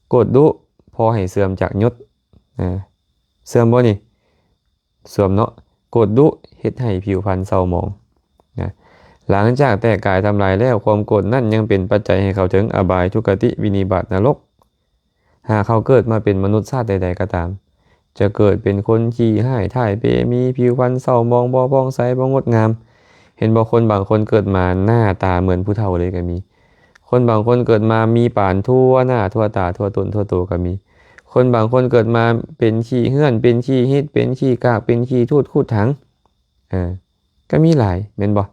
ໂກດດຸ ພໍໃຫ້ເສື່ອມຈາກຍົດ. ອາ ເສື່ອມບໍ່ນີ້? ເສື່ອມເນາະ. ໂກດດຸ ເຮັດໃຫ້ຜິວພັນເສົ້າໝອງ. ນະ ຫຼັງຈາກແຕກກາຍທຳລາຍແລ້ວ, ຄວາມໂກດນັ້ນຍັງເປັນປັດໄຈໃຫ້ເຂົ້າເຖິງອະບາຍ, ທຸກຄະຕິ, ວິນິບາດ, ນະລົກ. ຫາກເຮົາເກີດມາເປັນມະນຸດຊາດໃດໆກໍຕາມ, ຈະເກີດເປັນຄົນຂີ້ຮ້າຍ, ຖ່າຍເປ, ມີຜິວພັນເສົ້າໝອງ, ບໍ່ຜ່ອງໃສ, ບໍ່ງົດງາມ. ເຫັນບໍ່, ຄົນບາງຄົນເກີດມາໜ້າຕາເໝືອນຜູ້ເຖົ້າເລີຍກໍມີ. ຄົນບາງຄົນເກີດມາມີປານທົ່ວໜ້າ, ທົ່ວຕາ, ທົ່ວຕົນ, ທົ່ວໂຕກໍມີ. ຄົນບາງຄົນເກີດມາເປັນຂີ້ເຫື່ອນ, ເປັນຂີ້ຫິດ, ເປັນຂີ້ກາກ, ເປັນຂີ້ທູດ, ຂູດຖັງ. ເອີ ກໍມີຫຼາຍແມ່ນບໍ່?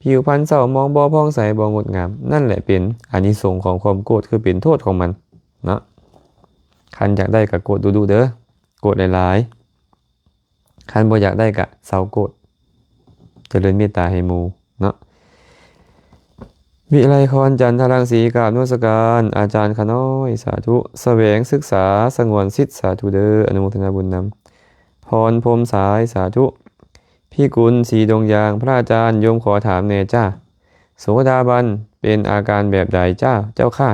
ຜິວພັນເສົ້າໝອງ, ບໍ່ຜ່ອງໃສ, ບໍ່ງົດງາມ, ນັ້ນແຫຼະເປັນອານິສົງຂອງຄວາມໂກດ, ຄືເປັນໂທດຂອງມັນເນາະ. ຄັນຢາກໄດ້ກໍໂກດດຸໆເດີ, ໂກດຫຼາຍໆ. ຄັນບໍ່ຢາກໄດ້ກະເຊົາໂກດ, ຈະເລີນເມດຕາໃຫ້ໝູ່ເນາະ. ວິໄລຄອນ ຈັນທະລັງສີ ກາບນະມັດສະການອາຈານຂ້ານ້ອຍ ສາທຸ. ສະແຫວງສຶກສາສະຫງວນສິດ ສາທຸເດີ, ອະນຸໂມທະນາບຸນນຳ. ພອນ ພົມສາຍ ສາທຸ. ພິກຸນ ສີດົງຢາງ ພະອາຈານ ໂຍມຂໍຖາມແດ່ຈ້າ, ໂສດາບັນເປັນອາການແບບໃດຈ້າ ເຈົ້າຂ້າ?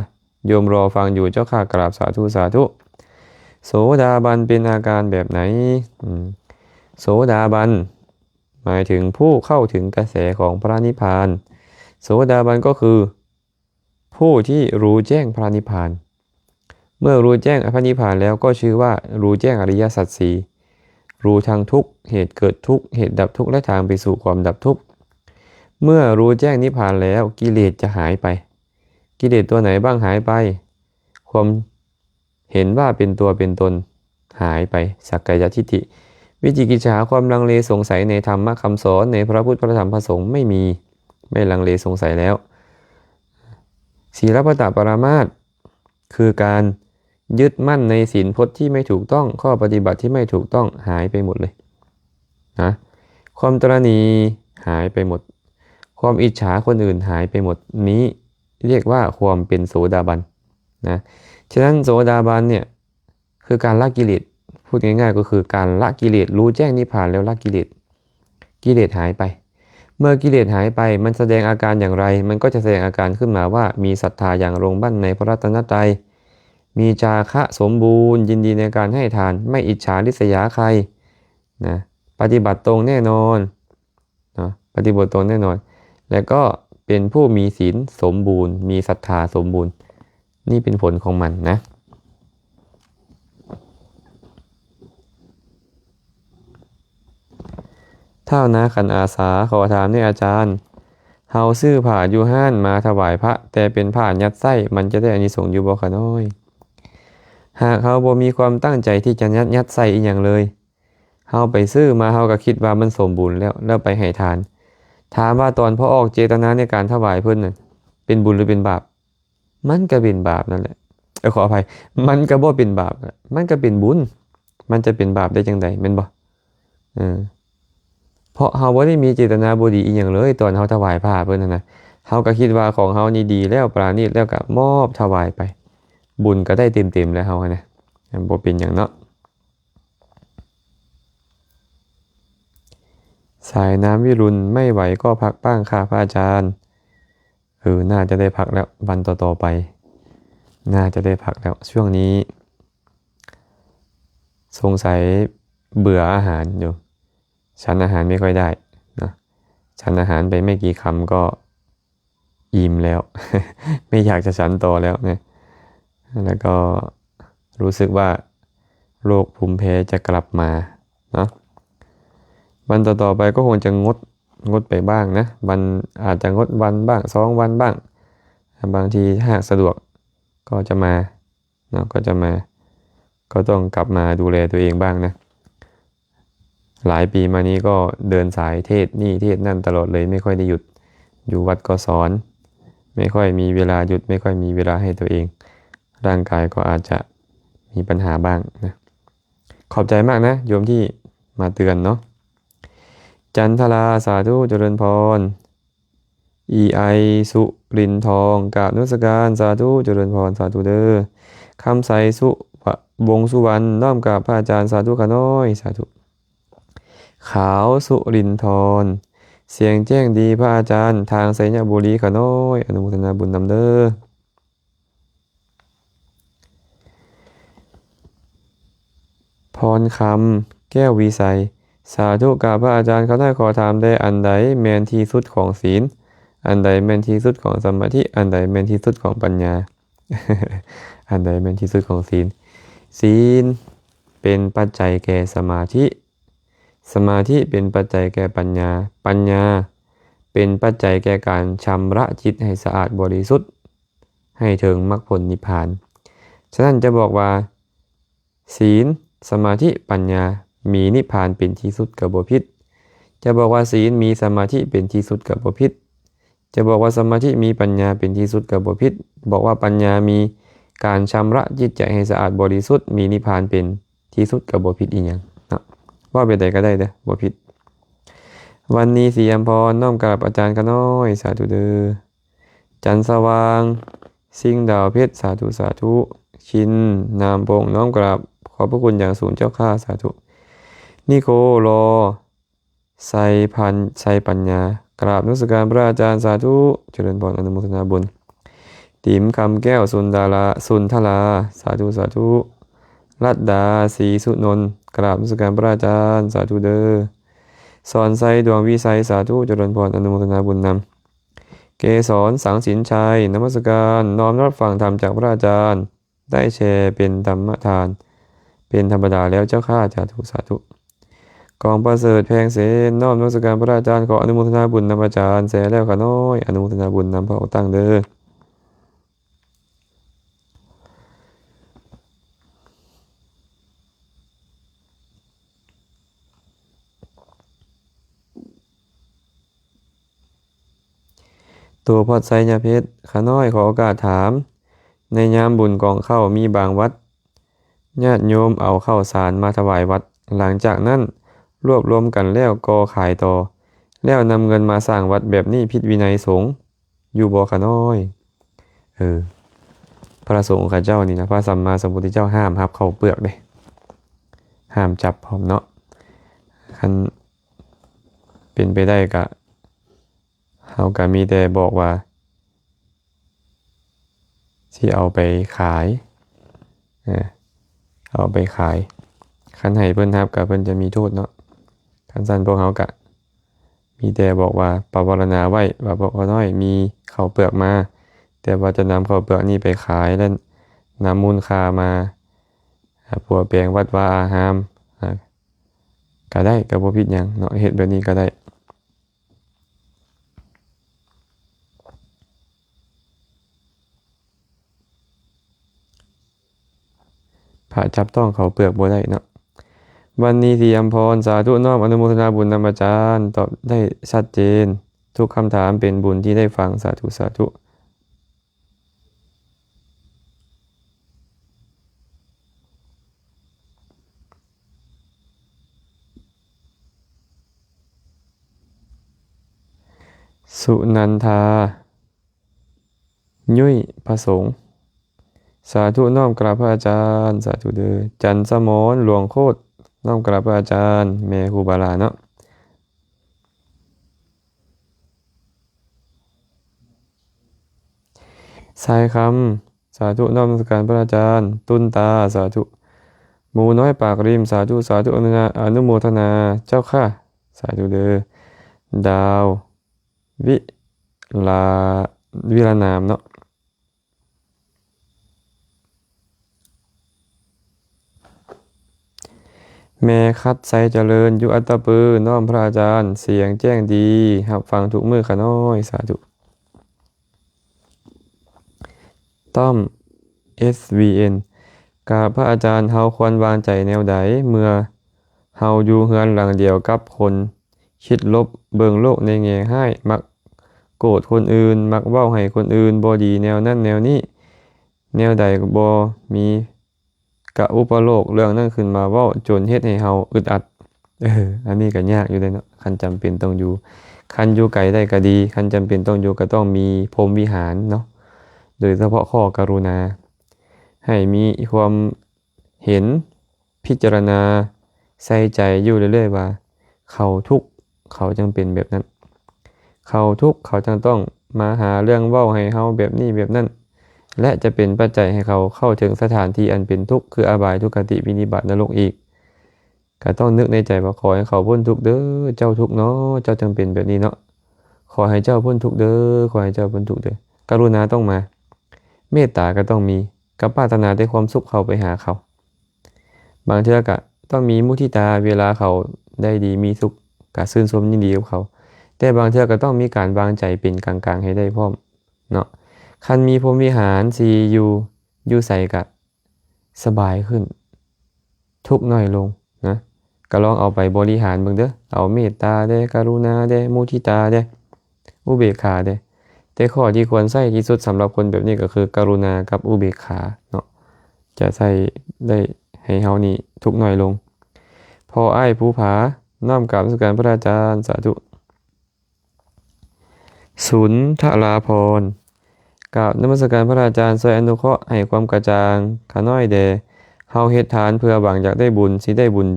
ໂຍມລໍຟັງຢູ່ເຈົ້າຂ້າ, ກະລາບສາທຸ ສາທຸ. ໂສດາບັນເປັນອາການແບບໃດ? ອືມ ໂສດາບັນໝາຍເຖິງຜູ້ເຂົ້າເຖິງກະແສຂອງພະນິບພານ. ໂສດາບັນກໍຄືຜູ້ທີ່ຮູ້ແຈ້ງພະນິບພານ. ເມື່ອຮູ້ແຈ້ງພະນິບພານແລ້ວ ກໍຊື່ວ່າຮູ້ແຈ້ງອະລິຍະສັດສີ່. ຮູ້ທັງທຸກ, ເຫດເກີດທຸກ, ເຫດດັບທຸກ ແລະ ທາງໄປສູ່ຄວາມດັບທຸກ. ເມື່ອຮູ້ແຈ້ງນິບພານແລ້ວ, ກິເລດຈະຫາຍໄປ. ກິເລດຕົວໄຫນບ້າງຫາຍໄປ? ຄວາມເຫັນວ່າເປັນຕົວເປັນຕົນຫາຍໄປ, ສັກກາຍະທິດຖິ, ວິຈິກິດສາ, ຄວາມລັງເລສົງໄສໃນທຳມະຄຳສອນ, ໃນພະພຸດ, ພະທຳ, ພະສົງ ໄມ່ມີ, ໄມ່ລັງເລສົງໄສແລ້ວ. ສີລະປະຕະປະລະມາດ ຄືການຍຶດໝັ້ນໃນສິນພົດທີ່ໄມ່ຖືກຕ້ອງ, ຂໍ້ປະຕິບັດທີ່ໄມ່ຖືກຕ້ອງຫາຍໄປໝົດເລີຍນະ. ຄວາມຕະລະໜີຫາຍໄປໝົດ, ຄວາມອິດສາຄົນອື່ນຫາຍໄປໝົດ, ນີ້ຮຽກວ່າຄວາມເປັນໂສດາບັນນະ. ສະນັ້ນ ໂສດາບັນເນ່ຍ ຄືການລະກິເລດ, ພູດງ່າຍໆກໍຄືການລະກິເລດ, ຮູ້ແຈ້ງນິບພານແລ້ວລະກິເລດ, ກິເລດຫາຍໄປ. ເມື່ອກິເລດຫາຍໄປ, ມັນສະແດງອາການຢ່າງໃດ? ມັນກໍຈະສະແດງອາການຂຶ້ນມາວ່າ ມີສັດທາຢ່າງລົງໝັ້ນໃນພະລັດຕະນະໄຕ, ມີຈາຄະສົມບູນ, ຍິນດີໃນການໃຫ້ທານ, ໄມ່ອິດສາລິດສະຍາໃຄນະ, ປະຕິບັດຕົງແນ່ນອນເນາະ, ປະຕິບັດຕົງແນ່ນອນ, ແລະ ກໍເປັນຜູ້ມີສິນສົມບູນ, ມີສັດທາສົມບູນ. ນີ້ເປັນຜົນຂອງມັນນະ. ທ້າວນາຂັນອາສາ, ຂໍຖາມແນ່ອາຈານ, ເຮົາຊື້ຜ້າຢູ່ຮ້ານມາຖວາຍພະ, ແຕ່ເປັນຜ້າຍັດໄສ້, ມັນຈະໄດ້ອານິສົງຢູ່ບໍ່ຂະນ້ອຍ? ຫາກເຮົາບໍ່ມີຄວາມຕັ້ງໃຈທີ່ຈະຍັດ, ຍັດໄສ້ອີ່ຫຍັງເລີຍ, ເຮົາໄປຊື້ມາ, ເຮົາກໍຄິດວ່າມັນສົມບູນແລ້ວ, ແລ້ວໄປໃຫ້ທານ. ຖາມວ່າຕອນພໍອອກເຈດຕະນາໃນການຖວາຍເພິ່ນນັ້ນ ເປັນບຸນຫຼືເປັນບາບ? ມັນກໍເປັນບາບນັ້ນແຫຼະ. ເອີ ຂໍອະໄພ, ມັນກໍບໍ່ເປັນບາບ, ມັນກໍເປັນບຸນ. ມັນຈະເປັນບາບໄດ້ຈັ່ງໃດ, ແມ່ນບໍ່? ເອີ ເພາະເຮົາບໍ່ໄດ້ມີເຈດຕະນາບໍ່ດີອີ່ຫຍັງເລີຍ ຕອນເຮົາຖວາຍຜ້າເພິ່ນຫັ້ນນະ. ເຮົາກໍຄິດວ່າຂອງເຮົານີ້ດີແລ້ວ, ປານີດແລ້ວ, ກໍມອບຖວາຍໄປ. ບຸນກໍໄດ້ເຕັມໆແລ້ວເຮົາຫັ້ນນະ, ບໍ່ເປັນຫຍັງເນາະ. ສາຍນ້ຳວິລຸນ ໄມ່ໄຫວກໍພັກບ້າງຄ່ະພະອາຈານ. ເອີ ໜ້າຈະໄດ້ພັກແລ້ວ, ວັນຕໍ່ໆໄປ ໜ້າຈະໄດ້ພັກແລ້ວ. ຊ່ວງນີ້ສົງໄສເບື່ອອາຫານຢູ່, ສັນອາຫານໄມ່ຄ່ອຍໄດ້ເນາະ, ສັນອາຫານໄປໄມ່ກີ່ຄຳກໍ ອີ່ມແລ້ວ ໄມ່ຢາກຈະສັນຕໍ່ແລ້ວນະ. ແລ້ວກໍຮູ້ສຶກວ່າໂລກພູມແພ້ຈະກັບມາເນາະ. ວັນຕໍ່ໆໄປກໍຄົງຈະງົດ, ງົດໄປບ້າງນະ, ວັນ ອາດຈະງົດວັນບ້າງ ສອງວັນບ້າງ, ບາງທີຫາກສະດວກກໍຈະມາ ເນາະ ກໍຈະມາ ກໍຕ້ອງກັບມາດູແລຕົວເອງບ້າງນະ. ຫຼາຍປີມານີ້ກໍເດີນສາຍເທດນີ້ເທດນັ້ນຕະຫຼອດເລີຍ, ໄມ່ຄ່ອຍໄດ້ຢຸດ. ຢູ່ວັດກໍສອນ, ໄມ່ຄ່ອຍມີເວລາຢຸດ, ໄມ່ຄ່ອຍມີເວລາໃຫ້ຕົວເອງ. ຮ່າງກາຍກໍອາດຈະມີບັນຫາບ້າງນະ. ຂອບໃຈມາກນະ ໂຍມທີ່ມາເຕືອນເນາະ. ຈັນທະລາ ສາທຸ ຈະເລີນພອນ. ອີໄອ ສຸລິນທອງ ກາບນະມັດສະການ ສາທຸ ຈະເລີນພອນ ສາທຸເດີ. ຄຳໃສ ສຸ ວະ ວົງສຸວັນ ນ້ອມກາບພະອາຈານ ສາທຸຂ້ານ້ອຍ ສາທຸ. ຂາວ ສຸລິນທອນ ສຽງແຈ້ງດີພະອາຈານ ທາງໄຊຍະບູລີຂ້ານ້ອຍ ອະນຸໂມທະນາບຸນນຳເດີ. ພອນຄຳ ແກ້ວວິໄສ ສາທຸ ກາບພະອາຈານຂ້ານ້ອຍ ຂໍຖາມແດ່ ອັນໃດແມ່ນທີ່ສຸດຂອງສີນ? ອັນໃດແມ່ນທີ່ສຸດຂອງສະມາທິ? ອັນໃດແມ່ນທີ່ສຸດຂອງປັນຍາ? ອັນໃດແມ່ນທີ່ສຸດຂອງສີນ? ສີນເປັນປັດໄຈແກ່ສະມາທິ, ສະມາທິເປັນປັດໄຈແກ່ປັນຍາ, ປັນຍາເປັນປັດໄຈແກ່ການຊຳລະຈິດໃຫ້ສະອາດບໍລິສຸດ ໃຫ້ເຖິງມັກຜົນນິບພານ. ສະນັ້ນຈະບອກວ່າ ສີນ, ສະມາທິ, ປັນຍາ ມີນິບພານເປັນທີ່ສຸດກໍບໍ່ຜິດ. ຈະບອກວ່າສີນມີສະມາທິເປັນທີ່ສຸດກໍບໍ່ຜິດ. ຈະບອກວ່າສະມາທິມີປັນຍາເປັນທີ່ສຸດກໍບໍ່ຜິດ. ບອກວ່າປັນຍາມີການຊຳລະຈິດໃຈໃຫ້ສະອາດບໍລິສຸດ ມີນິບພານເປັນທີ່ສຸດກໍບໍ່ຜິດອີ່ຫຍັງເນາະ. ເວົ້າແບບໃດກໍໄດ້ເດີ ບໍ່ຜິດ. ວັນນີ ສີອຳພອນ ນ້ອມກາບອາຈານຂ້ານ້ອຍ ສາທຸເດີ. ຈັນສະຫວ່າງ ຊິງດາວເພັດ ສາທຸ ສາທຸ. ຊິນ ນາມພົງ ນ້ອມກາບ ຂອບພະຄຸນຢ່າງສູງເຈົ້າຂ້າ ສາທຸ. ນິໂຄ ລໍ ໄຊພັນ ໄຊປັນຍາ ກາບນະມັດສະການພະອາຈານ ສາທຸ ຈະເລີນພອນ ອະນຸໂມທະນາບຸນ. ຕິມ ຄຳແກ້ວ ສຸນດາລາ ສຸນທະລາ ສາທຸ ສາທຸ. ລັດດາ ສີສຸນົນ ກາບນະມັດສະການພະອາຈານ ສາທຸເດີ. ສອນໄຊ ດວງວິໄສ ສາທຸ ຈະເລີນພອນ ອະນຸໂມທະນາບຸນນຳ. ເກສອນ ສັງສິນໄຊ ນະມັດສະການ ນ້ອມຮັບຟັງທຳຈາກພະອາຈານ ໄດ້ແຊ່ເປັນທຳມະທານ ເປັນທຳມະດາແລ້ວເຈົ້າຂ້າ ສາທຸ ສາທຸ. ກອງປະເສີດ ແພງເສນ ນ້ອມນະມັດສະການພະອາຈານ ຂໍອະນຸໂມທະນາບຸນນຳອາຈານແຊແລ້ວຂ້ານ້ອຍ ອະນຸໂມທະນາບຸນນຳພະອົງຕັ້ງເດີ້. ໂຕພອດໄຊຍະເພັດ ຂ້ານ້ອຍຂໍໂອກາດຖາມ, ໃນຍາມບຸນກອງເຂົ້າມີບາງວັດ ຍາດໂຍມເອົາເຂົ້າສານມາຖວາຍວັດ, ຫຼັງຈາກນັ້ນລວບລວມກັນແລ້ວກໍຂາຍຕໍ່ ແລ້ວນຳເງິນມາສ້າງວັດ ແບບນີ້ຜິດວິໄນສົງຢູ່ບໍ່ຂ້ານ້ອຍ? ເອີ ພະສົງຂະເຈົ້ານີ້ນະ ພະສຳມາສຳພຸດທະເຈົ້າຫ້າມຮັບເຂົ້າເປືອກເດ້ ຫ້າມຈັບພ້ອມເນາະ. ຄັນເປັນໄປໄດ້ກະ ເຮົາກະມີແຕ່ບອກວ່າ ຊິເອົາໄປຂາຍ ເອີ ເອົາໄປຂາຍ. ຄັນໃຫ້ເພິ່ນຮັບກະເພິ່ນຈະມີໂທດເນາະ. ຄັນຊັ້ນພວກເຮົາກະມີແຕ່ບອກວ່າ ປະວາລະນາໄວ້ວ່າພວກຂ້ານ້ອຍມີເຂົ້າເປືອກມາ ແຕ່ວ່າຈະນຳເຂົ້າເປືອກນີ້ໄປຂາຍ ແລະ ນຳມູນຄ່າມາ ອາ ປົວແປງວັດວາອາຮາມ ອາ ກະໄດ້ ກະບໍ່ຜິດຫຍັງເນາະ ເຮັດແບບນີ້ກະໄດ້. ພະຈັບຕ້ອງເຂົ້າເປືອກບໍ່ໄດ້ເນາະ. ວັນນີສີອຳພອນ ສາທຸ ນ້ອມອະນຸໂມທະນາບຸນນຳອາຈານ ຕອບໄດ້ຊັດເຈນທຸກຄຳຖາມ ເປັນບຸນທີ່ໄດ້ຟັງ ສາທຸ ສາທຸ. ສຸນັນທາ ຍຸ້ຍ ພະສົງ ສາທຸ ນ້ອມກາບພະອາຈານ ສາທຸເດີ້. ຈັນສະໝອນ ຫຼວງໂຄດ ນ້ອມກາບພະອາຈານ ແມ່ຄູບາຫຼາເນາະ. ຊາຍຄຳ ສາທຸ ນ້ອມນະມັດສະການພະອາຈານ. ຕຸນຕາ ສາທຸ. ໝູນ້ອຍປາກລິມ ສາທຸ ສາທຸ ອະນຸ ອະນຸໂມທະນາເຈົ້າຄ່ະ ສາທຸເດີ້. ດາວ ວິລາ ວິລານາມເນາະ. ແມ່ຄັດ ໄຊຈະເລີນ ຢູ່ອັດຕະປື ນ້ອມພະອາຈານ ສຽງແຈ້ງດີ ຮັບຟັງທຸກມື້ຂ້ານ້ອຍ ສາທຸ. ຕ້ອມ ເອສວີເອັນ ກາບພະອາຈານ ເຮົາຄວນວາງໃຈແນວໃດ ເມື່ອເຮົາຢູ່ເຮືອນຫຼັງດຽວກັບຄົນ ຄິດລົບເບິ່ງໂລກໃນແງ່ຮ້າຍ ມັກໂກດຄົນອື່ນ ມັກເວົ້າໃຫ້ຄົນອື່ນບໍ່ດີແນວນັ້ນແນວນີ້ ແນວໃດບໍ່ມີກະອຸປະໂລກເລື່ອງນັ້ນຂຶ້ນມາເວົ້າ ຈົນເຮັດໃຫ້ເຮົາອຶດອັດ. ເອີ ອັນນີ້ກະຍາກຢູ່ເດ້ເນາະ ຄັນຈຳເປັນຕ້ອງຢູ່ ຄັນຢູ່ໄກໄດ້ກະດີ ຄັນຈຳເປັນຕ້ອງຢູ່ກະຕ້ອງມີພົມວິຫານເນາະ ໂດຍສະເພາະຂໍ້ກະລຸນາ ໃຫ້ມີຄວາມເຫັນ ພິຈາລະນາໃສ່ໃຈຢູ່ເລື້ອຍໆວ່າ ເຂົາທຸກ ເຂົາຈຶ່ງເປັນແບບນັ້ນ ເຂົາທຸກ ເຂົາຈຶ່ງຕ້ອງມາຫາເລື່ອງເວົ້າໃຫ້ເຮົາແບບນີ້ແບບນັ້ນ ແລະ ຈະເປັນປັດໄຈໃຫ້ເຂົາເຂົ້າເຖິງສະຖານທີ່ອັນເປັນທຸກ ຄືອະບາຍ ທຸກຄະຕິ ວິນິບາດ ນະລົກອີກ. ກະຕ້ອງນຶກໃນໃຈວ່າ ຂໍໃຫ້ເຂົາພົ້ນທຸກເດີ້ ເຈົ້າທຸກເນາະ ເຈົ້າຈຶ່ງເປັນແບບນີ້ເນາະ ຂໍໃຫ້ເຈົ້າພົ້ນທຸກເດີ້ ຂໍໃຫ້ເຈົ້າພົ້ນທຸກເດີ້. ກະລຸນາຕ້ອງມາ ເມດຕາກະຕ້ອງມີ ກະປາດຖະໜາແຕ່ຄວາມສຸກເຂົ້າໄປຫາເຂົາ. ບາງເທື່ອກະຕ້ອງມີມຸທິຕາ ເວລາເຂົາໄດ້ດີມີສຸກ ກະຊື່ນຊົມຍິນດີກັບເຂົາ ແຕ່ບາງເທື່ອກະຕ້ອງມີການວາງໃຈເປັນກາງໆໃຫ້ໄດ້ພ້ອມເນາະ. ຄັນມີພົມວິຫານສີ່ຢູ່ ຢູ່ໃສກະສະບາຍຂຶ້ນ ທຸກໜ້ອຍລົງນະ. ກະລອງເອົາໄປບໍລິຫານເບິ່ງເດີ້ ເອົາເມດຕາແດ່ ກະລຸນາແດ່ ມຸທິຕາແດ່ ອຸເບກຂາແດ່. ແຕ່ຂໍ້ທີ່ຄວນໃຊ້ທີ່ສຸດສຳລັບຄົນແບບນີ້ກະຄືກະລຸນາກັບອຸເບກຂາເນາະ ຈະໃຊ້ໄດ້ໃຫ້ເຮົານີ້ທຸກໜ້ອຍລົງ. ພໍ່ອ້າຍພູຜາ ນ້ອມກາບນະມັດສະການພະອາຈານ ສາທຸ. ສຸນທະລາພອນ ກາບນະມັດສະການພະອາຈານ ຊ່ວຍອະນຸເຄາະໃຫ້ຄວາມກະຈ່າງຂ້ານ້ອຍແດ່. ເຮົາເຮັດທານເພື່ອຫວັງຢາກໄດ້ບຸນ ຊິໄດ້ບຸນ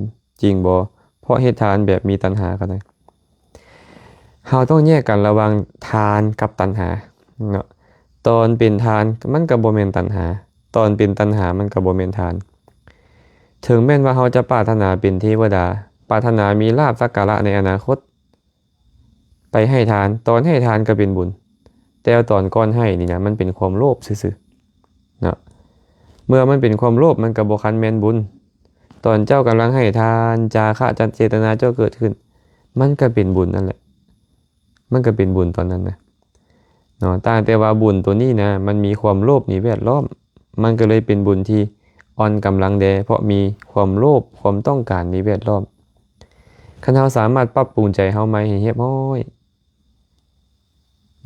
ຈິງບໍ່? ເພາະເຮັດທານແບບມີຕັນຫາຂະນ້ອຍ. ເຮົາຕ້ອງແຍກກັນລະຫວ່າງທານກັບຕັນຫາເນາະ. ຕອນເປັນທານມັນກະບໍ່ແມ່ນຕັນຫາ ຕອນເປັນຕັນຫາມັນກະບໍ່ແມ່ນທານ. ເຖິງແມ່ນວ່າເຮົາຈະປາດຖະໜາເປັນເທວະດາ ປາດຖະໜາມີລາບສັກກາລະໃນອະນາຄົດ ໄປໃຫ້ທານ ຕອນໃຫ້ທານກະເປັນບຸນ ແຕ່ຕອນກ່ອນໃຫ້ນີ້ນະ ມັນເປັນຄວາມໂລບຊື່ໆເນາະ. ເມື່ອມັນເປັນຄວາມໂລບ ມັນກະບໍ່ຄັນແມ່ນບຸນ. ຕອນເຈົ້າກຳລັງໃຫ້ທານ ຈາຄະເຈຕນາເຈົ້າເກີດຂຶ້ນ ມັນກໍເປັນບຸນນັ້ນແຫຼະ ມັນກໍເປັນບຸນຕອນນັ້ນນະເນາະ. ຕ່າງແຕ່ວ່າບຸນໂຕນີ້ນະ ມັນມີຄວາມໂລບນີ້ແວດລ້ອມ ມັນກໍເລີຍເປັນບຸນທີ່ອ່ອນກຳລັງແດ່ ເພາະມີຄວາມໂລບ ຄວາມຕ້ອງການນີ້ແວດລ້ອມ. ຄັນເຮົາສາມາດປັບປຸງໃຈເຮົາໃໝ່ໃຫ້ຮຽບຮ້ອຍ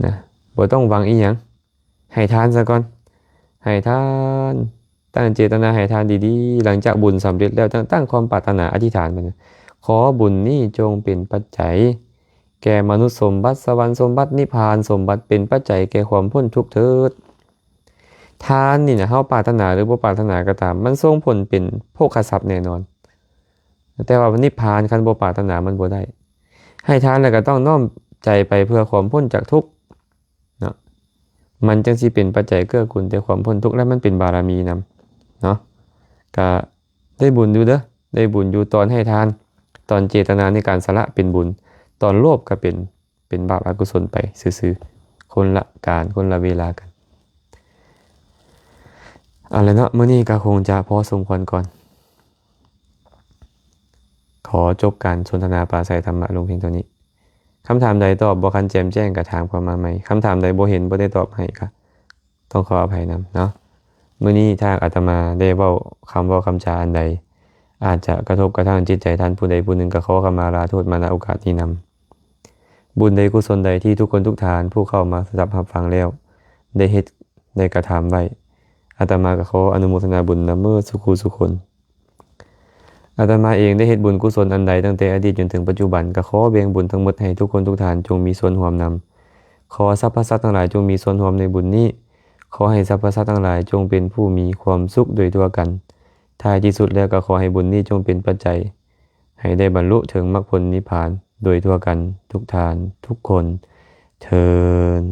ນະ ບໍ່ຕ້ອງຫວັງອີ່ຫຍັງ ໃຫ້ທານຊະກ່ອນ ໃຫ້ທານ ຕັ້ງເຈຕນາໃຫ້ທານດີໆ. ຫຼັງຈາກບຸນສຳເລັດແລ້ວ ຕັ້ງ ຕັ້ງຄວາມປາດຖະໜາ ອະທິຖານໄປນະ ຂໍບຸນນີ້ຈົ່ງເປັນປັດໄຈແກ່ມະນຸດສົມບັດ, ສະຫວັນສົມບັດ, ນິບພານສົມບັດ, ເປັນປັດໄຈແກ່ຄວາມພົ້ນທຸກເທີດ. ທານນີ້ນະ ເຮົາປາດຖະໜາ ຫຼື ບໍ່ປາດຖະໜາກໍຕາມ ມັນສົ່ງຜົນເປັນໂພຄະຊັບແນ່ນອນ, ແຕ່ວ່ານິບພານ ຄັນບໍ່ປາດຖະໜາ ມັນບໍ່ໄດ້. ໃຫ້ທານແລ້ວກໍຕ້ອງນ້ອມໃຈໄປເພື່ອຄວາມພົ້ນຈາກທຸກເນາະ, ມັນຈັ່ງຊິເປັນປັດໄຈເກື້ອກູນແຕ່ຄວາມພົ້ນທຸກ ແລະ ມັນເປັນບາລະມີນຳເນາະ. ກະໄດ້ບຸນຢູ່ເດີ້ ໄດ້ບຸນຢູ່ຕອນໃຫ້ທານ, ຕອນເຈຕະນາໃນການສະຫຼະເປັນບຸນ, ຕອນໂລບກໍເປັນ ເປັນບາບອະກຸສົນໄປຊື່ໆ, ຄົນລະການ ຄົນລະເວລາກັນ. ເອົາລະເນາະ, ມື້ນີ້ກໍຄົງຈະພໍສົມຄວນກ່ອນ. ຂໍຈົບການສົນທະນາປາໄສທຳມະລົງພຽງເທົ່ານີ້. ຄຳຖາມໃດຕອບບໍ່ທັນແຈ່ມແຈ້ງກໍຖາມເຂົ້າມາໃໝ່. ຄຳຖາມໃດບໍ່ເຫັນ ບໍ່ໄດ້ຕອບໃຫ້ກໍຕ້ອງຂໍອະໄພນຳເນາະ. ມື້ນີ້ຖ້າອາດຕະມາໄດ້ເວົ້າຄຳເວົ້າຄຳຈາອັນໃດ ອາດຈະກະທົບກະທາງຈິດໃຈທ່ານຜູ້ໃດຜູ້ໜຶ່ງ ກໍຂໍຂະມາລາໂທດມາ ນະ ໂອກາດນີ້ນຳ. ບຸນໃດກຸສົນໃດທີ່ທຸກຄົນທຸກທ່ານຜູ້ເຂົ້າມາສະດັບຮັບຟັງແລ້ວ ໄດ້ເຮັດໄດ້ກະທຳໄວ້ ອາດຕະມາກໍຂໍອະນຸໂມທະນາບຸນນຳເໝິດສູ່ຄູ່ສູ່ຄົນ. ອາດຕະມາເອງໄດ້ເຮັດບຸນກຸສົນອັນໃດຕັ້ງແຕ່ອະດີດຈົນເຖິງປັດຈຸບັນ ກໍຂໍແບ່ງບຸນທັງໝົດໃຫ້ທຸກຄົນທຸກທ່ານຈົ່ງມີສ່ວນຮ່ວມນຳ. ຂໍສັບພະສັດທັງຫຼາຍຈົ່ງມີສ່ວນຮ່ວມໃນບຸນນີ້. ຂໍໃຫ້ສັບພະສັດທັງຫຼາຍຈົ່ງເປັນຜູ້ມີຄວາມສຸກໂດຍທົ່ວກັນ. ທ້າຍທີ່ສຸດແລ້ວກໍຂໍໃຫ້ບຸນນີ້ຈົ່ງເປັນປັດໄຈ ໃຫ້ໄດ້ບັນລຸເຖິງມັກຜົນນິບພານໂດຍທົ່ວກັນທຸກທ່ານທຸກຄົນເທີ້ນ.